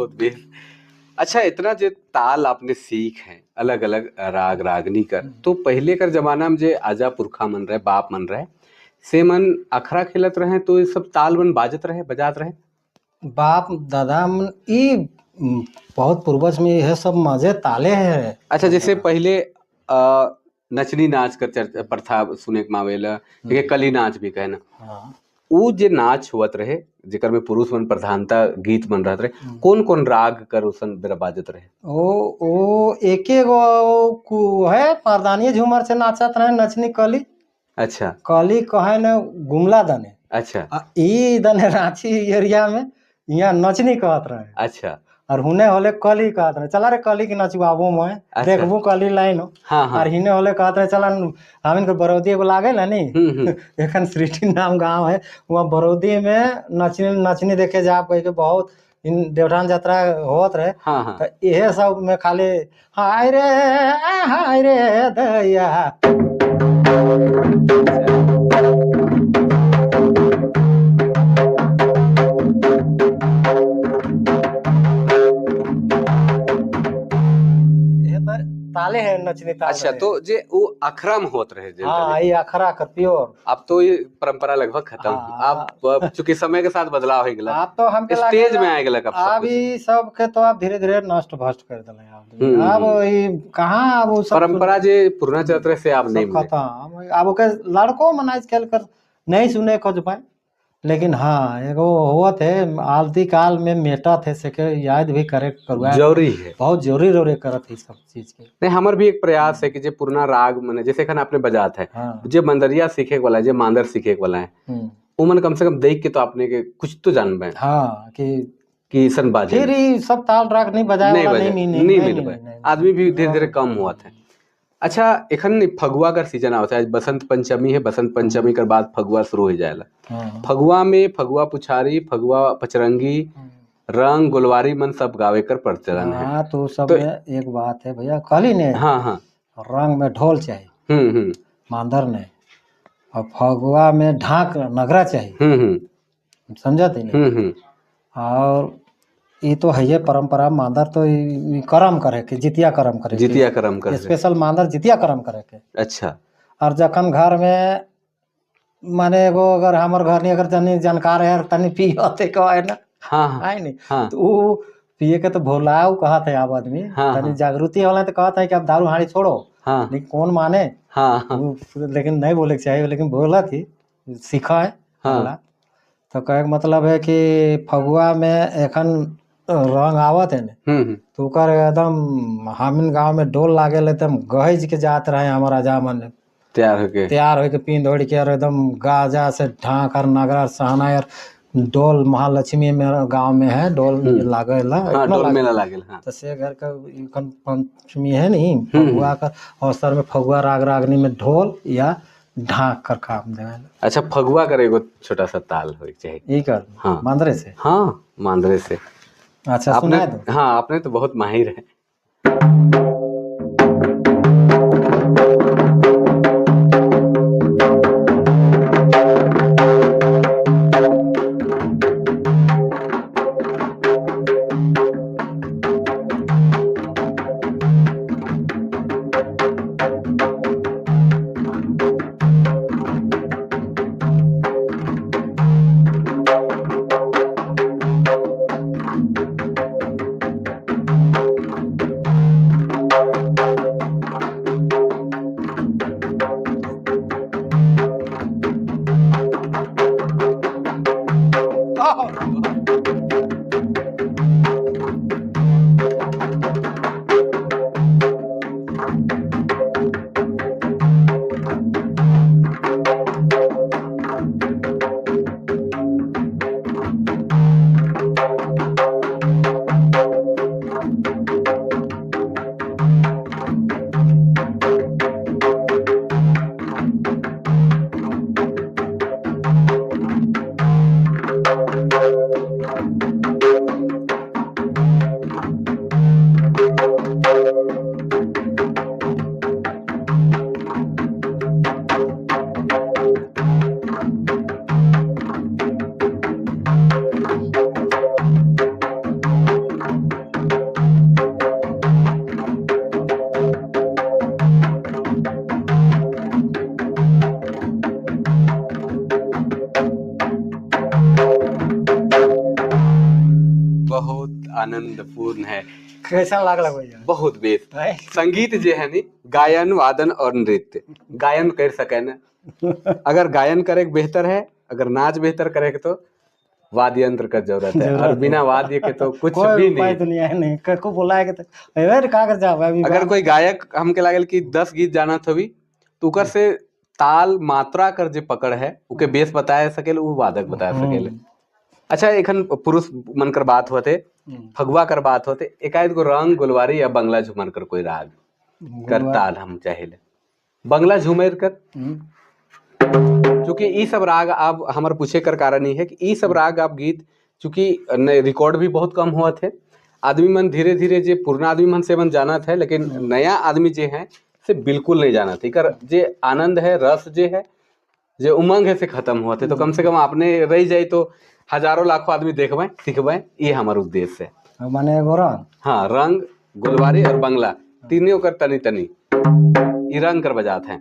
बहुत बेस। अच्छा, इतना जे ताल आपने सीख है अलग अलग राग रागनी कर, तो पहले कर जमाना में जे आजा पुरखा मन रहे, बाप मन रहे, से मन अखरा खेलत रहे तो ये सब ताल मन बाजत रहे, बजात रहे? बाप दादा मन ई बहुत पूर्वज में यह सब मजे ताले है। अच्छा, जैसे पहले नचनी नाच कर चर्चा प्रथा सुने के मावेला, ठीक, कली नाच भी कहना। हाँ। ऊ जे नाच होवत रहे जेकर में पुरुष मन प्रधानता गीत मन रहत रहे, कौन कौन राग कर उसन बेरा बाजत रहे? ओ एके गो है परदानी झूमर से नाचत रहे नचनी कली। अच्छा। कली कहे न गुमला दने। अच्छा। ई दने रांची एरिया में यहाँ नचनी कहत रहे। अच्छा। और हुने होले कली कहत रहे, चला रे कली के नचवाबो मैं। अच्छा। देखबो कली लाइन हो। हाँ हाँ। और हिने होले कहत रहे चला हमिन के बरौदी एगो लागे ला नी, एखन श्रीठी नाम गांव है, वहाँ बरौदी में नचनी नचनी देखे जा कह के बहुत इन देवठान यात्रा होत रहे। हाँ हाँ। तो यह सब में खाली हाय रे हाय रे दैया। ताले है नचनी ताल। अच्छा, तो जे वो अखरम होत रहे जे। हाँ, ये अखरा कर प्योर। अब तो ये परंपरा लगभग खत्म। हाँ। अब चूंकि समय के साथ बदलाव हो गया, आप तो हम स्टेज में आ गया अब अब ई सब के तो आप धीरे धीरे नष्ट भ्रष्ट कर दिले अब ये कहाँ अब वो सब परंपरा जे पुराना चलत रहे से आप नहीं खत्म। अब ओके लड़को मनाज खेल कर नहीं सुने खोज पाए, लेकिन हाँ एगो होत है आलती काल में मेटा थे से के याद भी करे करुआ जरूरी है, बहुत जरूरी जरूरी करत है सब चीज के। नहीं, हमर भी एक प्रयास है कि जे पुराना राग मने जैसे खन आपने बजात है। हाँ। जे मंदरिया सीखे वाला है, जे मांदर सीखे वाला है, उमन कम से कम देख के तो आपने के कुछ तो जानबे। हाँ, कि सन बाजे फिर ये सब ताल राग नहीं बजाए वाला नहीं मिल आदमी भी धीरे धीरे कम हुआ था। अच्छा, एखन फगुआ का सीजन आवत है, आज बसंत पंचमी है, बसंत पंचमी के बाद फगुआ शुरू हो जाएला। फगुआ में फगुआ पुछारी, फगुआ पचरंगी, रंग गुलवारी मन सब गावे कर प्रचलन है। हाँ, तो सब तो में एक बात है भैया, कहली ने। हाँ हाँ। रंग में ढोल चाहिए, मांदर ने, और फगुआ में ढाक नगरा चाहिए, समझते नहीं। और ये तो है ये परंपरा, मांदर तो करम करे के, जितिया करम करे, जितिया करम करे, स्पेशल मांदर जितिया करम करे के। अच्छा। और जखन घर में माने एगो अगर हमार घर नहीं अगर तनी जानकार है तनी पियते कहे ना। हाँ, है नहीं। हाँ। तो वो पिए के तो भोलाओ कहत है आप आदमी। हाँ, तनी जागृति वाला तो कहत है कि आप दारू हाड़ी छोड़ो। हाँ। लेकिन कौन माने। हाँ, हाँ। लेकिन नहीं बोले के चाहिए, लेकिन बोला थी सीखा है। हाँ। तो कहे के मतलब है कि फगुआ में एखन रंग आवत है ने, तो ओकर एकदम हमिन गांव में डोल लागे एकदम गहेज के जात रहे हमारा राजा मन तैयार होके पिंड ओढ़ के और एकदम गाजा से ढाक और नगरा सहना और डोल महालक्ष्मी में गांव में है डोल लागे ला। हाँ, डोल मेला लागेल। हाँ। तो से घर का पंचमी है नहीं फगुआ का अवसर में फगुआ राग रागनी में ढोल या ढाक कर काम देवे। अच्छा, फगुआ कर एगो छोटा सा ताल होए चाहिए ई कर। हाँ। मांदरे से। हाँ, मांदरे से। अच्छा, सुना दो। हाँ, आपने तो बहुत माहिर है। आनंदपूर्ण है। कैसा लागल भैया? बहुत बेस। हैं? संगीत जे है नी, गायन, वादन और नृत्य। गायन कर सके न, अगर गायन करे के बेहतर है, अगर नाच बेहतर करे के तो वाद्य यंत्र का जरूरत है, और जरूरत बिना वाद्य के तो कुछ कोई भी उपाय नहीं। दुनिया है नहीं, कको बोलाए के तो एबे का कर जाब अभी। अगर कोई गायक हमके लागल कि 10 गीत जाना थवी तो उकर से ताल मात्रा कर जे पकड़ है उके बेस बताए सकेल, उ वादक बताए सकेल। अच्छा, एखन पुरुष मन कर बात होते, फगुआ कर बात होते, एकाएक गो रंग गुलवारी या बंगला झूमर कर कोई राग कर ताल हम चाहेले बंगला झूमेर कर, चूंकि ई सब राग आप हमार पूछे कर कारण ही है कि ई सब राग आप गीत चूंकि रिकॉर्ड भी बहुत कम हुआ थे, आदमी मन धीरे धीरे जे पुराना आदमी मन से मन जानत है, लेकिन नया आदमी जे है से बिल्कुल नहीं जानत। एकर जे आनंद है, रस जे है, जे उमंग है से खत्म हुआ थे। तो कम से कम आपने रह जाए तो हजारों लाखों आदमी देखबे सीखबे, ये हमार उद्देश्य है। माने एगो रंग। हाँ, रंग, गुलवारी और बंगला तीनों कर तनी तनी ई रंग कर बजात हैं।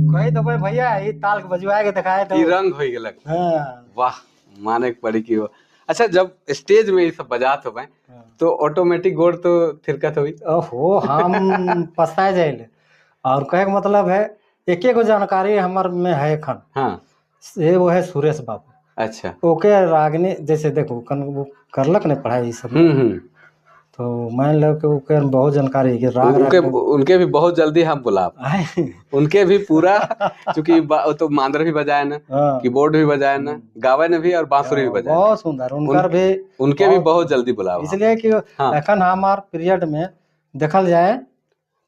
कही तो भैया ये ताल के बजवाए के दिखाए तो ई रंग हो गेलक। हाँ। वाह, माने के पड़ी की हो। अच्छा, जब स्टेज में ये सब बजात होबे तो ऑटोमेटिक गोड़ तो थिरकत होई। ओहो, हम पछताए जाइले। और कहे के मतलब है एक एक जानकारी हमार में है एखन। हाँ। ये वो है सुरेश बाबू। अच्छा। ओके रागनी जैसे देखो कन वो करलक नहीं पढ़ाई सब, तो मान लो कि ओके बहुत जानकारी है कि राग उनके राग उनके भी बहुत जल्दी हम बुलाब, उनके भी पूरा, चूंकि तो मांदर भी बजाए ना, हाँ। कीबोर्ड भी बजाए ना, गावे ने भी और बांसुरी भी बजाए। बहुत सुंदर उनकर भी, उनके भी बहुत जल्दी बुलाब। इसलिए कि हाँ। एखन हमार पीरियड में देखल जाए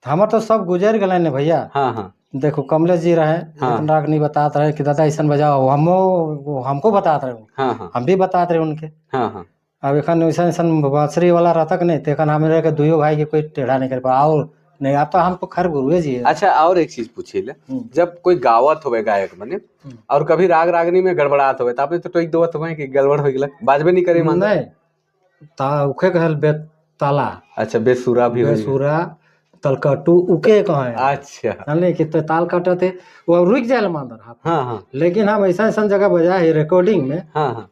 तो हमार तो सब गुजर गए ने भैया। हाँ हाँ। देखो कमलेश जी रहे, हाँ। रागनी बताते रहे कि दादा ऐसा बजाओ, हमको बताते रहे, हाँ हाँ। हम भी बताते रहे उनके। हाँ हाँ। अब एखन वैसा ऐसा बांसुरी वाला रहता नहीं तो एखन हमारे के दुइयो भाई के कोई टेढ़ा नहीं कर पा और नहीं। आप तो हमको खैर गुरुए जी है। अच्छा, और एक चीज पूछी ले, जब कोई गावत होवे गायक मने और कभी राग रागनी में गड़बड़ात होवे तो आपने तो टोक देवत होवे कि गड़बड़ हो गेलक, बाजबे नहीं करे मान नहीं ता उखे कहल बे ताला। अच्छा, बेसुरा भी होई। बेसुरा तलकटू उके कहे। अच्छा। जानले कि तो ताल काटते वो रुक जाए मांदर हाथ। हाँ हाँ। लेकिन हम ऐसा ऐसा जगह बजाए है रिकॉर्डिंग में। हाँ हाँ।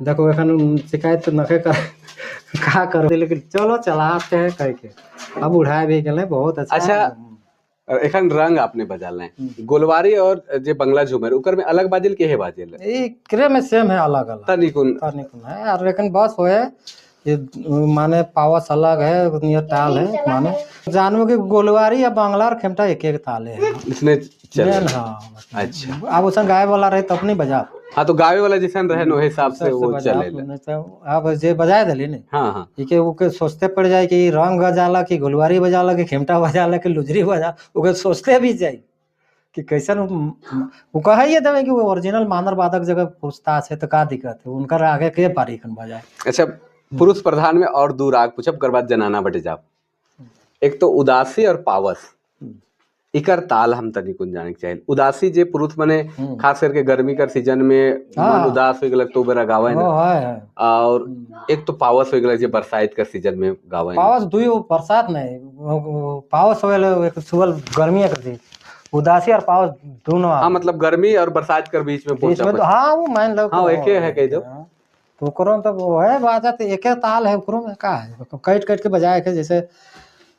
देखो एखन शिकायत तो नखे कर का करो, लेकिन चलो चलाते हैं कह के अब उड़ाए भी गए बहुत अच्छा। अच्छा, और एखन रंग आपने बजाल है गोलवारी और जे बंगला झूमर उकर में अलग बाजिल के है बाजिल एकरे में सेम है, अलग अलग तनिकुन तनिकुन है। और लेकिन बस होए ये माने पावस अलग है, ये ताल है, माने जानू कि गोलवारी या बंगला और खेमटा एक एक ताल है इसने चले। हाँ। अच्छा, अब उसन गाय वाला रहे तब नहीं बजा। हाँ, तो गावे वाला जैसन रहे नो हिसाब से वो चले। अब जे बजाए दिली ने हाँ हाँ, इके ओके सोचते पड़ जाए कि रंग बजाला कि गोलवारी बजाला कि खेमटा बजाला कि लुजरी बजा, ओके सोचते भी जाए कि कैसन वो कहिए देवे कि वो ओरिजिनल मानर वादक जगह पूछताछ है तो का दिक्कत है, उनकर आगे के पारी खन बजाए। अच्छा, पुरुष प्रधान में और दो राग पूछब कर बाद जनाना बटे जाब। एक तो उदासी और पावस, इकर ताल हम तनी कुन जाने के चाहिए। उदासी जे पुरुष मने खास करके गर्मी कर सीजन में मन उदास हो गेलक तो बेरा गावे वो ना। है। और एक तो पावस हो गेलक जे बरसात कर सीजन में गावे ना। पावस दुई बरसात नहीं, पावस होएल एक सुबह गर्मी कर दी, उदासी और पावस दोनों हाँ, मतलब गर्मी और बरसात कर बीच में बीच में तो हाँ वो मान लो। हाँ, एके है कह दो। हाँ, तो ओकरो में तो वो है बात है, एके ताल है ओकरो में का है, कट कट के बजाए के जैसे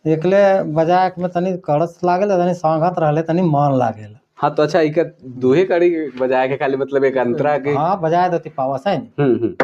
एकले बजाए में तनी कड़स लागल, तनी संगत रहले, तनी मन लागेल। हाँ तो अच्छा इकर दुहे कड़ी बजाए के खाली मतलब एक अंतरा के। हाँ बजाए देती पावस है नहीं।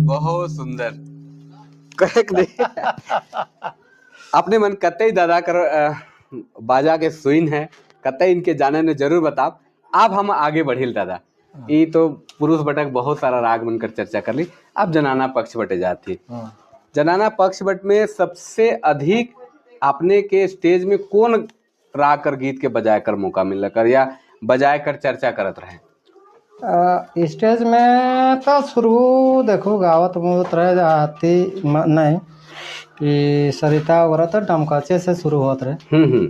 बहुत सुंदर कहेक दे। अपने मन कतई दादा कर बाजा के सुइन है, कतई इनके जाने ने जरूर बताओ। अब हम आगे बढ़िल दादा, ये तो पुरुष बटक बहुत सारा राग मन कर चर्चा कर ली, अब जनाना पक्ष बटे जाती। जनाना पक्ष बट में सबसे अधिक अपने के स्टेज में कौन राग कर गीत के बजाय कर मौका मिल कर या बजाय कर चर्चा करत रहे? स्टेज में तो शुरू देखो गावत मुवत रहे जाती नहीं कि सरिता वगैरह तो डमकचे से शुरू होत रहे।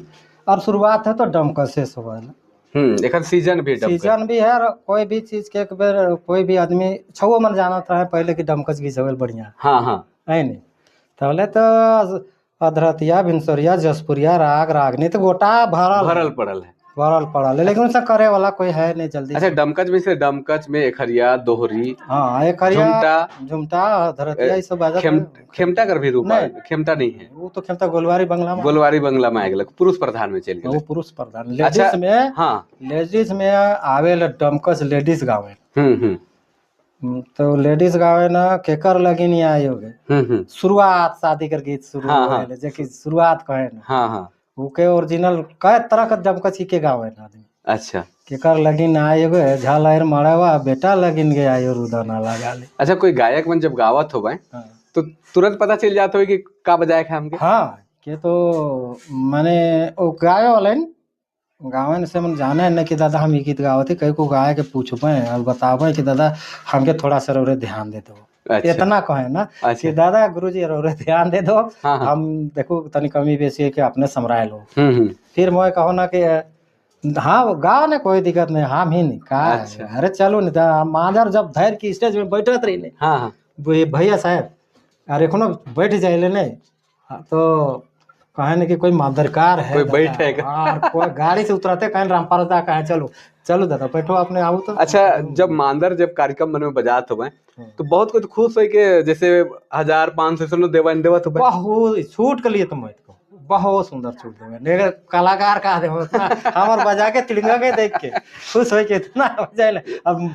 और शुरुआत है तो डमकचे से होल। एकर सीजन भी डमकच। सीजन भी है और कोई भी चीज के एक बेर कोई भी आदमी छो मन जानत रहे पहले कि डमकच गीत होल बढ़िया। हाँ हाँ। है नहीं तबले तो अधरतिया भिनसरिया जसपुरिया राग रागनी तो गोटा भरल भरल पड़ल है, भरल पड़ल है, लेकिन उनसे करे वाला कोई है नहीं जल्दी। अच्छा डमकच में से डमकच में एकहरिया दोहरी, हाँ एकहरिया झुमटा, झुमटा अधरतिया ये सब बाजा। खेमटा कर भी रूप नहीं। खेमटा नहीं है वो तो खेमटा गोलवारी बंगला में, गोलवारी बंगला में आ गया, पुरुष प्रधान में चल गया वो पुरुष प्रधान। लेडीज में, हाँ लेडीज में आवेला डमकच लेडीज गावे। तो लेडीज गावे ना केकर लगी नहीं आई होगे। शुरुआत शादी कर गीत शुरू होले, जे कि शुरुआत कहे ना। हाँ हाँ। उके ओरिजिनल कई तरह का डमकच के गावे ना आदमी। अच्छा केकर लगिन आए गए झालायर मारवा बेटा लगिन गए आयो रुदाना लगा ले। अच्छा कोई गायक मन जब गावत हो भाई हाँ। तो तुरंत पता चल जाता हो कि का बजाए खा हमके? हाँ के तो माने वो गाये वाले गावन से मन जाने न कि दादा हम ये गीत गावत है, कहीं को गाय के पूछबे और बताबे कि दादा हमके थोड़ा सा रौरे ध्यान दे दो। अच्छा। इतना कहे ना। अच्छा। कि दादा गुरुजी रौरे ध्यान दे दो। हाँ, हाँ। हम देखो तनी कमी बेसी है कि अपने समराए लो। फिर मैं कहो ना कि हाँ गाओ ना कोई दिक्कत नहीं, हम ही नहीं का। अच्छा। अरे चलो नहीं माधर जब धैर्य की स्टेज में बैठत रही नहीं। हाँ, हाँ। भैया साहब अरे एखनो बैठ जाए नहीं तो कहे ना कि कोई मादरकार है, कोई बैठेगा। हाँ, कोई गाड़ी से उतरते कहें रामपाल दा कहें चलो चलो दादा बैठो अपने आओ तो। अच्छा जब मांदर जब कार्यक्रम मन में बजात हो तो बहुत कुछ खुश हो के जैसे 1500 सुनो देवा देवा तो बहुत छूट के लिए तो मैं को बहुत सुंदर छूट देवे कलाकार का दे हमार बजा के तिरंगा के देख के खुश हो के इतना बजाए। अब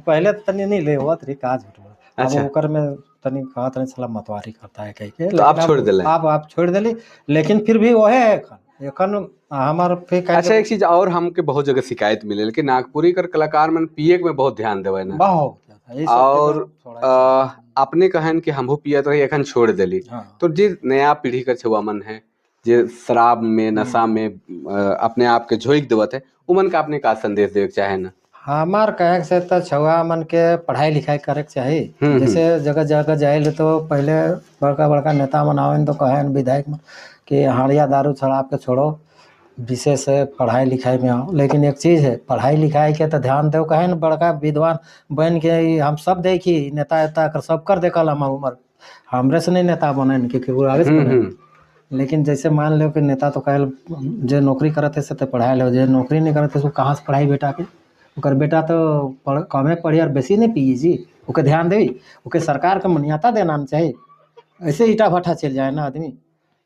पहले तो तनी नहीं ले होत रे का झूठ। अच्छा। अब ओकर में तनी कहत रहे साला मतवारी करता है कह के, तो आप छोड़ देले। आप छोड़ देली, लेकिन फिर भी वहे है एखन। एखन हमार फिर अच्छा एक चीज और हमके बहुत जगह शिकायत मिले कि नागपुरी कर कलाकार मन पिए में बहुत ध्यान देवे ना। बहुत और अपने कहन कि हमहू पियत रही एखन छोड़ देली। हाँ। तो जे नया पीढ़ी कर छुआ मन है जे शराब में नशा में अपने आप के झोंक देवत है, उमन का अपने का संदेश देवे चाहे ना? हमार कहे से तो छुआ मन के पढ़ाई लिखाई करे के चाही। जैसे जगह जगह जाए तो पहले बड़का बड़का नेता मन आवेन तो कहेन विधायक मन कि हाड़िया दारू शराब के छोड़ो, विशेष पढ़ाई लिखाई में आओ। लेकिन एक चीज़ है, पढ़ाई लिखाई के तो ध्यान दो, कहे न बड़का विद्वान बन के हम सब देखी नेता उता कर सब कर देखल हम उम्र हमरे से नहीं नेता बने कि केकरो आगे से बने। लेकिन जैसे मान लो कि नेता तो कहे जे नौकरी करत है से तो पढ़ाई लो, जे नौकरी नहीं करत है सो कहाँ से पढ़ाई बेटा के? ओकर बेटा तो कमे पढ़ी और बेसी नहीं पिए जी, ओके ध्यान देवी, ओके सरकार के मान्यता देना चाहिए। ऐसे ईटा भट्ठा चल जाए ना आदमी,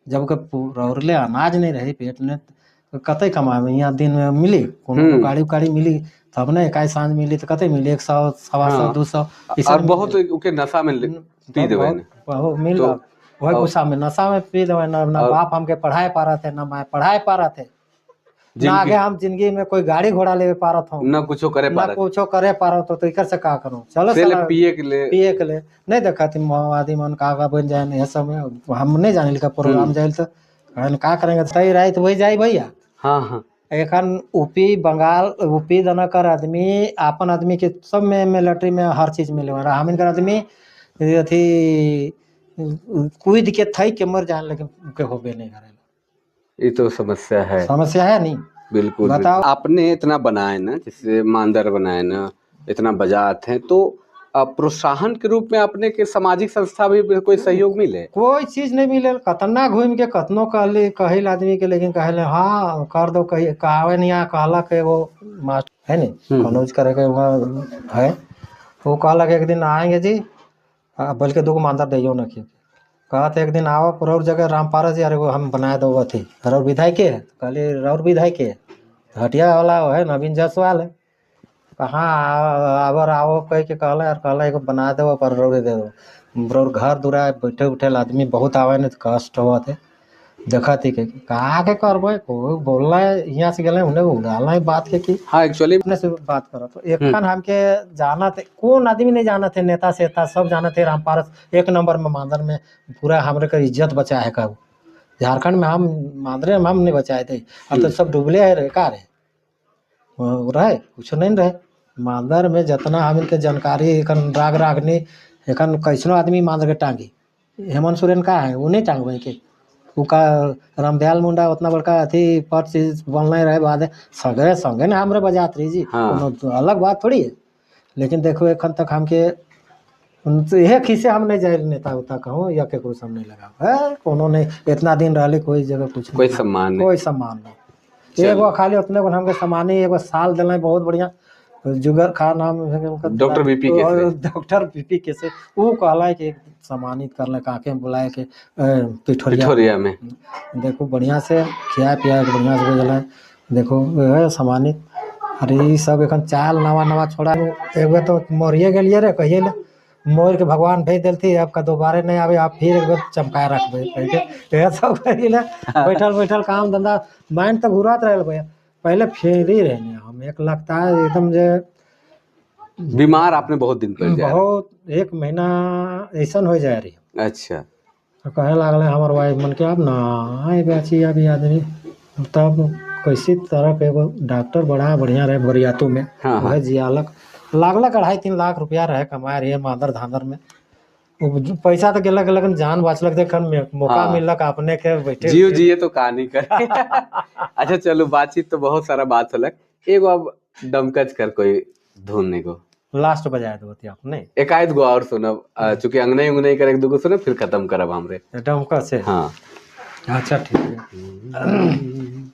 जब ओके रौरले अनाज नहीं रहे पेट में तो कतई कमावे? यहाँ दिन में मिली कोनो गाड़ी उगाड़ी मिली तब ना, एकाई साँझ मिली तो कतई मिली 100 125 200 और बहुत ओके नशा में पी देवे मिल तो, वही गुस्सा में नशा में पी देवे ना। ना बाप हमके पढ़ाए पा रहा थे ना माए पढ़ाए पा रहा थे, ना आगे हम जिंदगी में कोई गाड़ी घोड़ा लेवे पा रहा था ना कुछो करे पा ना कुछो करे पा रहा। तो इकर से का करूं? चलो पिए के ले, पिए के ले नहीं देखा थी माओवादी मन का का बन जाए यह सब में हम नहीं जाने का प्रोग्राम जाए तो का करेंगे? सही रात वही जाए भैया। हाँ हाँ। एखन यूपी बंगाल यूपी दना कर आदमी आपन आदमी के सब में मिलिट्री में हर चीज मिले हम इनकर आदमी अथी कूद के थई के मर जाए लेकिन के होबे नहीं करेला। ये तो समस्या है, समस्या है नहीं? बिल्कुल। बताओ आपने इतना बनाए ना, जैसे मांदर बनाए ना, इतना बजाते हैं, तो प्रोत्साहन के रूप में अपने के सामाजिक संस्था भी कोई सहयोग मिले? कोई चीज नहीं मिले। कतना घूम के कतनो कहली कहिल आदमी के, लेकिन कहले हाँ कर दो, कही कहावे नहीं आ कहलक एगो मास्टर है नहीं कनौज करे के वहाँ है, वो कहलक एक दिन आएंगे जी, बल्कि दो मांदर दियो ना कि कहते एक दिन आओ रौर जगह रामपारस यार एगो हम बना दो अथी रौर विधायक के है। कहली रौर विधायक के हटिया वाला है नवीन जायसवाल है, कहाँ आवर आओ कह के कहला यार, कहला एगो बना दो पर रौरे दे दो। रौर घर दुरा बैठे उठे आदमी बहुत आवे नहीं तो कष्ट होते देखत ही के कहा के करबे, कोई बोलना है यहाँ से गेले उन्हें उड़ालना है बात के कि हाँ एक्चुअली अपने से बात करो। तो एखन हमके जाना थे, कौन आदमी नहीं जाना थे, नेता सेता सब जाना थे। रामपारस एक नंबर में मांदर में पूरा हमरे का इज्जत बचाए है। कहू झारखंड में हम मांदरे में हम नहीं बचाए थे, अब तो सब डूबले है रे का रे रहे कुछ नहीं रहे। मांदर में जितना हम इनके जानकारी एखन राग रागनी एखन कैसनो आदमी मांदर के टांगी। हेमंत सोरेन का है वो नहीं टांगवे के, उका रामदयाल मुंडा उतना बड़का अथी पर चीज बनल रहे बाद संगे संगे ना हमरे बजात रही जी। हाँ। अलग बात थोड़ी है। लेकिन देखो एखन तक हमके यह खीसे हम नहीं जाए नेता उता कहूँ या केकरो से हम नहीं लगाओ है कोनो नहीं। इतना दिन रहले कोई जगह कुछ कोई सम्मान नहीं, कोई सम्मान नहीं। एगो खाली उतने को हमके सम्मान एगो साल दिल बहुत बढ़िया जुगर खान नाम doctor BP Kesare, doctor BP Kesare वो कहला कि सम्मानित करले काके बुलाए के पिठोरिया में देखो बढ़िया से खिया पिया के बढ़िया से भेजल। देखो सम्मानित। अरे ई सब एखन चाल नवा नवा छोड़ा एक बार तो मरिए गेलिए रे कहिए ले मोर के भगवान भेज देलथी आपका दोबारे नहीं आवे आप फिर एक बार चमकाए रखबे कह के सब कहिए बैठल बैठल काम धंधा माइंड तो घुरात रहे भैया। पहले फेरी रहने हम एक लगता है एकदम जे बीमार आपने बहुत दिन पर बहुत एक महीना ऐसा हो जाए रही। अच्छा तो कहे लागल हमार वाइफ मन के अब ना बेची अभी आदमी तब कैसी तरह के एगो डॉक्टर बड़ा बढ़िया रहे बरियातू में। हाँ, वह जियालक लागलक 2.5-3 लाख रुपया रहे कमाए रहे मादर धांधर में। पैसा तो गेलक लेकिन जान बचलक देखन मौका। हाँ। मिलक अपने के बैठे जियो जिए तो कहानी करे। अच्छा चलो बातचीत तो बहुत सारा बात होलक, एगो अब डमकच कर कोई धुन एगो लास्ट बजाय दो आपने एकाध गो और सुनब, चूंकि अंगनई उंगनई करे एक दूगो सुनब फिर खत्म करब हमरे डमकच से। हाँ अच्छा ठीक है।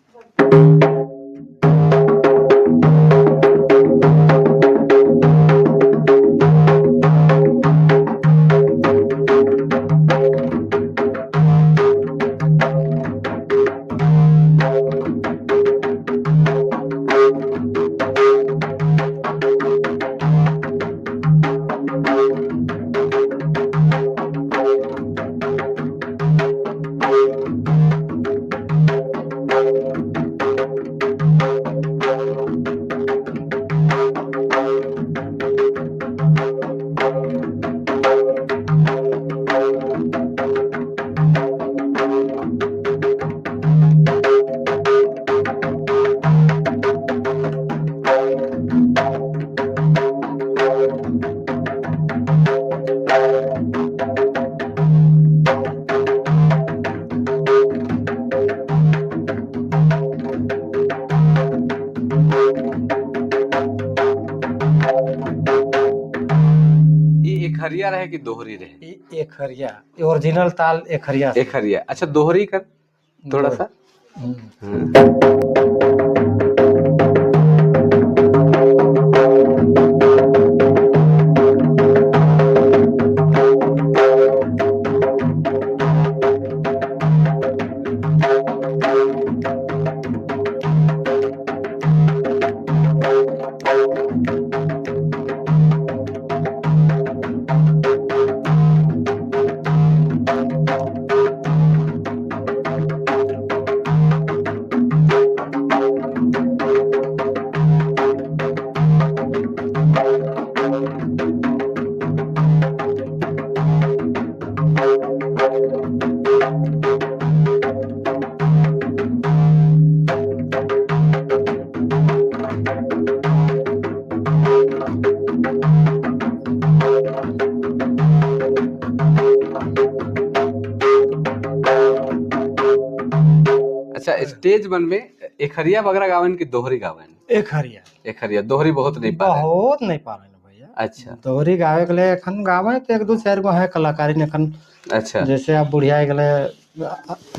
एकहरिया रहे कि दोहरी रहे? ई एकहरिया, ओरिजिनल ताल एकहरिया से। एकहरिया। अच्छा दोहरी कर थोड़ा सा। अच्छा स्टेज मन में एकहरिया वगैरह गावन की दोहरी गावन? एकहरिया। एकहरिया, दोहरी बहुत नहीं पा रहे। बहुत नहीं पा रहे भैया। अच्छा दोहरी गावे के लिए एखन गावे तो एक दो चार गो है कलाकारी ने एखन। अच्छा जैसे आप बुढ़िया गले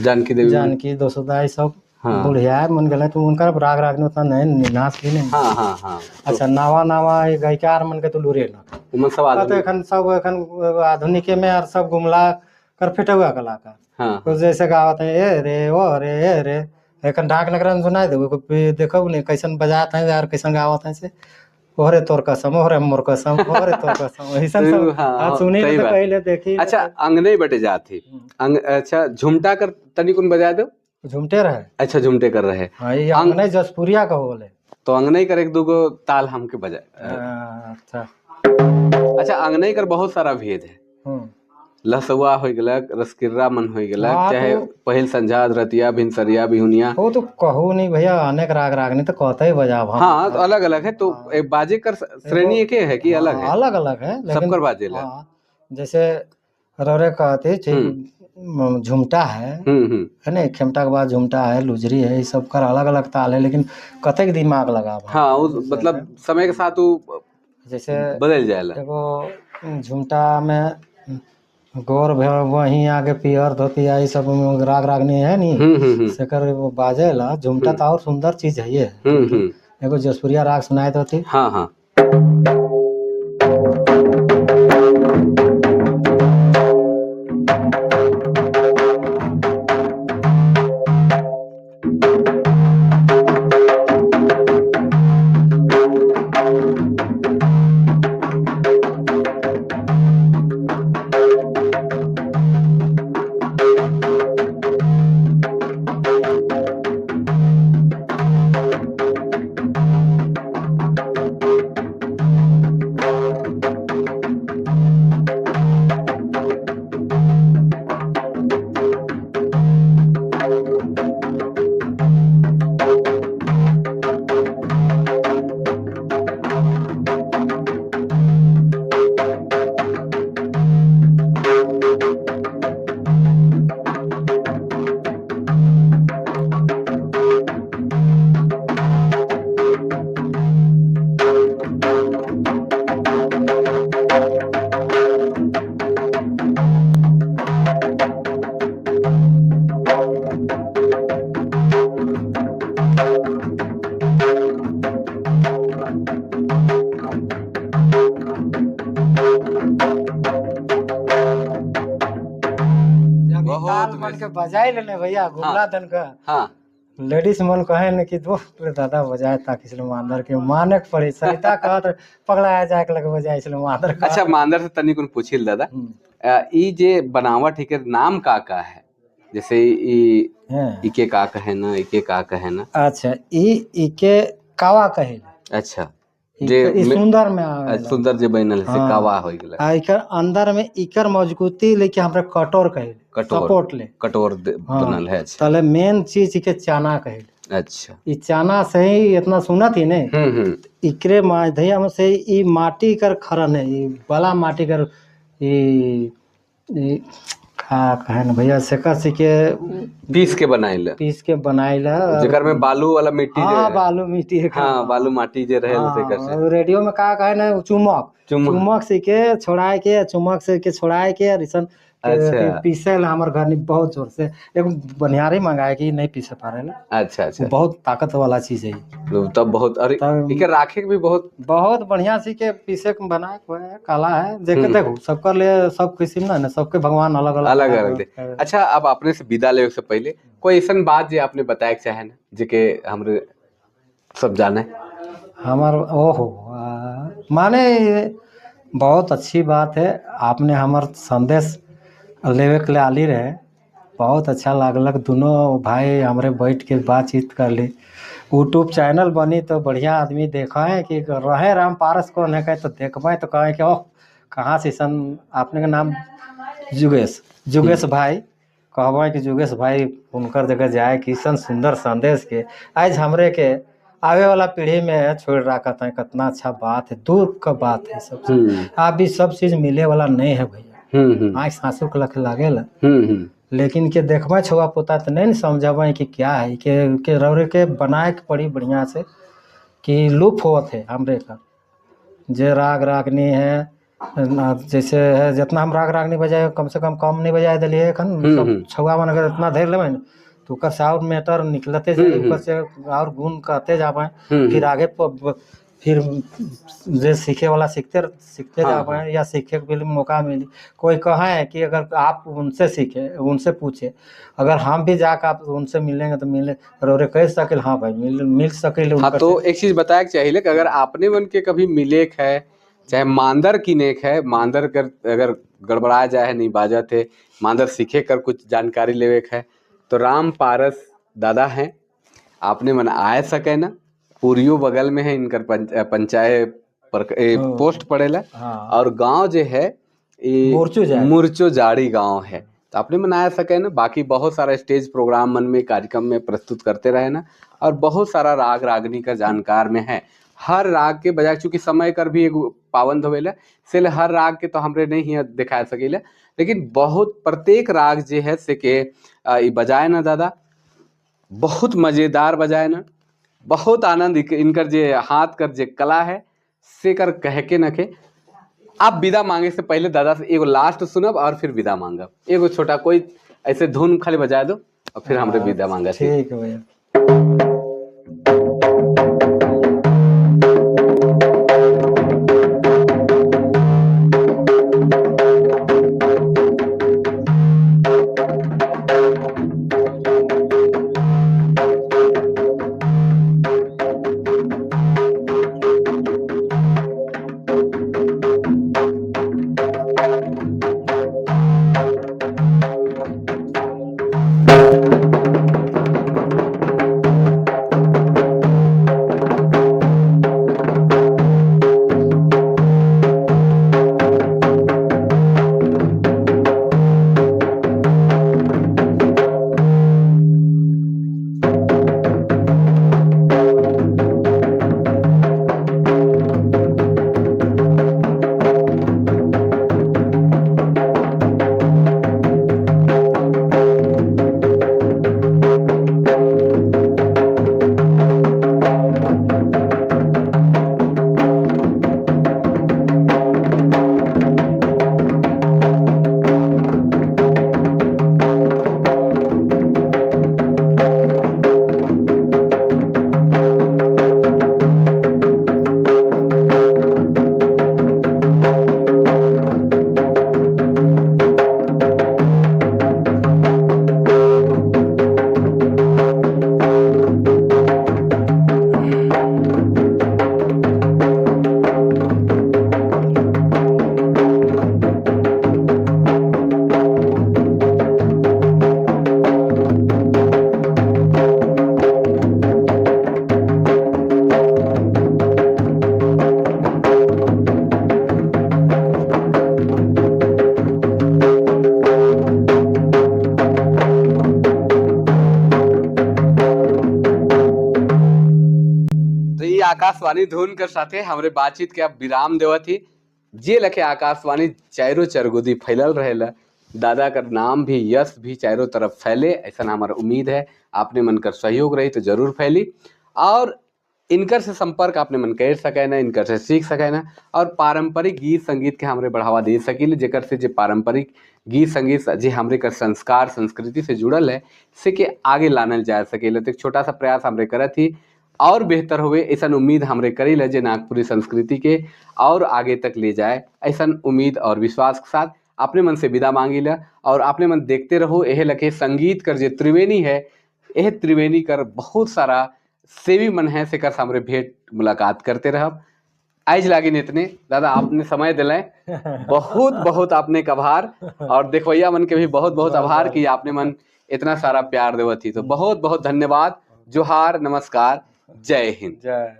जानकी देवी, जानकी दोसोदाई सब। हाँ। बुढ़िया मन गले तो उनका राग राग उतना नहीं नाच भी नहीं। हाँ हाँ हाँ। अच्छा नवा नवा गायिकार मन के तो लुरे ना उमन सब तो एखन सब एखन आधुनिक में और सब गुमला कर फिटुआ कलाकार। हाँ। तो जैसे गावत है ए रे ओ रे ए रे, एखन ढाक नगरन सुनाई देबो देखो नहीं कैसन बजात है यार कैसन गावत है से, ओहरे तोर कसम ओहरे मोर कसम ओहरे तोर कसम ऐसन सब। हाँ, सुनी तो पहले देखी। अच्छा अंगने बटे जाती अंग। अच्छा झुमटा कर तनी कुन बजा दो। झुमटे रहे। अच्छा झुमटे कर रहे। हाँ ये अंगने जसपुरिया का बोले तो अंगने कर एक दूगो ताल हमके बजा। अच्छा अच्छा अंगने कर बहुत सारा भेद है। लसुआ हो गलक, रसकिर्रा मन हो गलक, चाहे पहिल संझा रतिया भिनसरिया बिहुनिया। वो तो कहू नहीं भैया, अनेक राग रागनी तो कहते ही बजाब। हाँ तो अलग अलग है। तो बाजे कर श्रेणी एक है कि अलग है? अलग अलग है लेकिन सबकर बाजे ला। जैसे रौरे कहते झुमटा है ना, खेमटा के बाद झुमटा है, लुजरी है, ये सब कर अलग अलग ताल है, लेकिन कतेक दिमाग लगा। हाँ वो मतलब समय के साथ वो जैसे बदल जाएला। एगो झुमटा में गोर वहीं आगे पियर धोती आई सब राग रागनी है नी सेकर बाजेला। झुमटा तो और सुंदर चीज है ये। एगो जसपुरिया राग सुनाए तो। हाँ हाँ। मन के बजाए लेने भैया घुमला दन का। हाँ। लेडीज मन कहे न कि दोस्त दादा बजाए ताकि इसलिए मांदर के मानक पड़े सरिता कहत पगला जाए के लगे बजाए इसलिए मांदर। अच्छा मांदर से तनी कुन पूछिल दादा, ई जे बनावट है के नाम का का है? जैसे ई इके का कहे ना, इके का कहे ना। अच्छा ई इके कावा कहे। अच्छा जे सुंदर में आवेला, सुंदर जे बनल से कावा हो गेला। आ इकर अंदर में इकर मजबूती लेके हमरा कटोर कहे, सपोर्ट ले कटोर बनल है। अच्छा तले मेन चीज के चना कहे। अच्छा ई चना से ही इतना सुनत ही नहीं, इकरे माध्यम से ई माटी कर खरन है, ई वाला माटी कर ई का कहन भैया सेकर सीखे पीस के बनाइल। पीस के बनाइल। जेकर में बालू वाला मिट्टी जे हाँ रहे। बालू मिट्टी के। हाँ बालू माटी जे रहे सेकर से। हाँ, रेडियो में का कहे ना चुमक, चुम्बक। चुमक से के छोड़ाए के, चुमक से के छोड़ाए के और ऐसन अच्छा। पीसे ला हमर घर में बहुत जोर से एक बनिहारी मंगाए के नहीं पीसे पारे ला। अच्छा अच्छा। बहुत ताकत वाला चीज है ये। तो तब बहुत अरे तब- इके राखे के भी बहुत बहुत बढ़िया सी के पीसे के बनाए के है, कला है देखे। देखो सबकर लिए सब किस्म ना ना सबके भगवान अलग अलग अलग अलग दे। अच्छा, अब अपने से विदा लेवे से पहले कोई ऐसा बात जे आपने बताए के चाहे ना जेके हमरे सब जाने? हमार ओहो माने बहुत अच्छी बात है, आपने हमर संदेश लेवे के लिए आली रहे, बहुत अच्छा लागलक। दोनों भाई हमरे बैठ के बातचीत कर ली। यूट्यूब चैनल बनी तो बढ़िया आदमी देखा है कि रहे राम पारस कौन है, कहे तो देखबे तो कहे कि ओह कहाँ से सन आपने का नाम जुगेश, जुगेश भाई कहबे कि जुगेश भाई उनकर जगह जाए कि सन सुंदर संदेश के आज हमरे के आवे वाला पीढ़ी में छोड़ रखा है। कितना अच्छा बात है, दूर का बात है सब। आप भी सब चीज मिले वाला नहीं है भैया। हम्म हम्म आँख सासू के लख लागेला। हम्म हम्म लेकिन के देखबै छुआ पोता तो नहीं न समझबै कि क्या है के रौरे के बनाए के पड़ी बढ़िया से कि लूप होत है हमरे का जे राग रागनी है ना, जैसे है जितना हम राग रागनी बजाए कम से कम कम नहीं बजाए दिलिए एखन सब। छुआ मन अगर इतना धर लेबै न तो ओकर से और मैटर निकलते जाए, ओकर से और गुण कहते जाबै। फिर आगे फिर जे सीखे वाला सीखते सीखते जाबै या सीखे के भी मौका मिली। कोई कहे कि अगर आप उनसे सीखे, उनसे पूछे, अगर हम भी जाकर आप उनसे मिलेंगे तो मिले और कह सके हाँ भाई मिल मिल सके। हाँ, तो एक चीज बताए के चाहिए कि अगर आपने मन के कभी मिले के है चाहे मांदर किने के है, मांदर कर अगर गड़बड़ा जाए है, नहीं बाजत है, मांदर सीखे कर कुछ जानकारी लेवे के है तो राम पारस दादा हैं, आपने मन आए सके ना। पूरियो बगल में है इनकर पंचायत पर पोस्ट पड़ेला। और गांव जे है ई मोरचो जाए। मुरचो जाड़ी गांव है, तो आपने मनाया सके ना। बाकी बहुत सारा स्टेज प्रोग्राम मन में कार्यक्रम में प्रस्तुत करते रहे ना और बहुत सारा राग रागनी का जानकार में है। हर राग के बजाय चूंकि समय कर भी एक पाबंद होवेला से हर राग के तो हमरे नहीं हियां दिखा सकीले, लेकिन बहुत प्रत्येक राग जे है से के ई बजाए ना दादा, बहुत मजेदार बजाए ना, बहुत आनंद इनकर जे हाथ कर जे कला है से कर कह के न के। आप विदा मांगे से पहले दादा से एगो लास्ट सुनब और फिर विदा मांगब। एगो छोटा कोई ऐसे धुन खाली बजा दो और फिर हमरे विदा मांगा। ठीक है भैया। तो ये आकाशवाणी धुन के साथे हमरे बातचीत के अब विराम देवत ही। जे लखे आकाशवाणी चारों चरगुदी फैलल रहेला। दादा का नाम भी यश भी चारों तरफ फैले, ऐसा हमारा उम्मीद है। आपने मन कर सहयोग रही तो जरूर फैली। और इनकर से संपर्क आपने मन कर सके ना, इनकर से सीख सके ना और पारंपरिक गीत संगीत के हमरे बढ़ावा दे सकील, जेकर से जे पारंपरिक गीत संगीत जे हमरे कर संस्कार संस्कृति से जुड़ल है से के आगे लानल जा सकेला। तो एक छोटा सा प्रयास हमरे करत ही और बेहतर हुए ऐसा उम्मीद हमरे करील है, जे नागपुरी संस्कृति के और आगे तक ले जाए, ऐसा उम्मीद और विश्वास के साथ अपने मन से विदा मांगिला। और अपने मन देखते रहो एहे लखे संगीत कर जे त्रिवेणी है, यह त्रिवेणी कर बहुत सारा सेवी मन है से कर सामने भेंट मुलाकात करते रहब। आज लागिन इतने दादा, आपने समय दिलाए, बहुत बहुत आपने का आभार और देखवैया मन के भी बहुत बहुत आभार कि आपने मन इतना सारा प्यार देवत थी। तो बहुत बहुत धन्यवाद, जोहार, नमस्कार, जय हिंद। जय।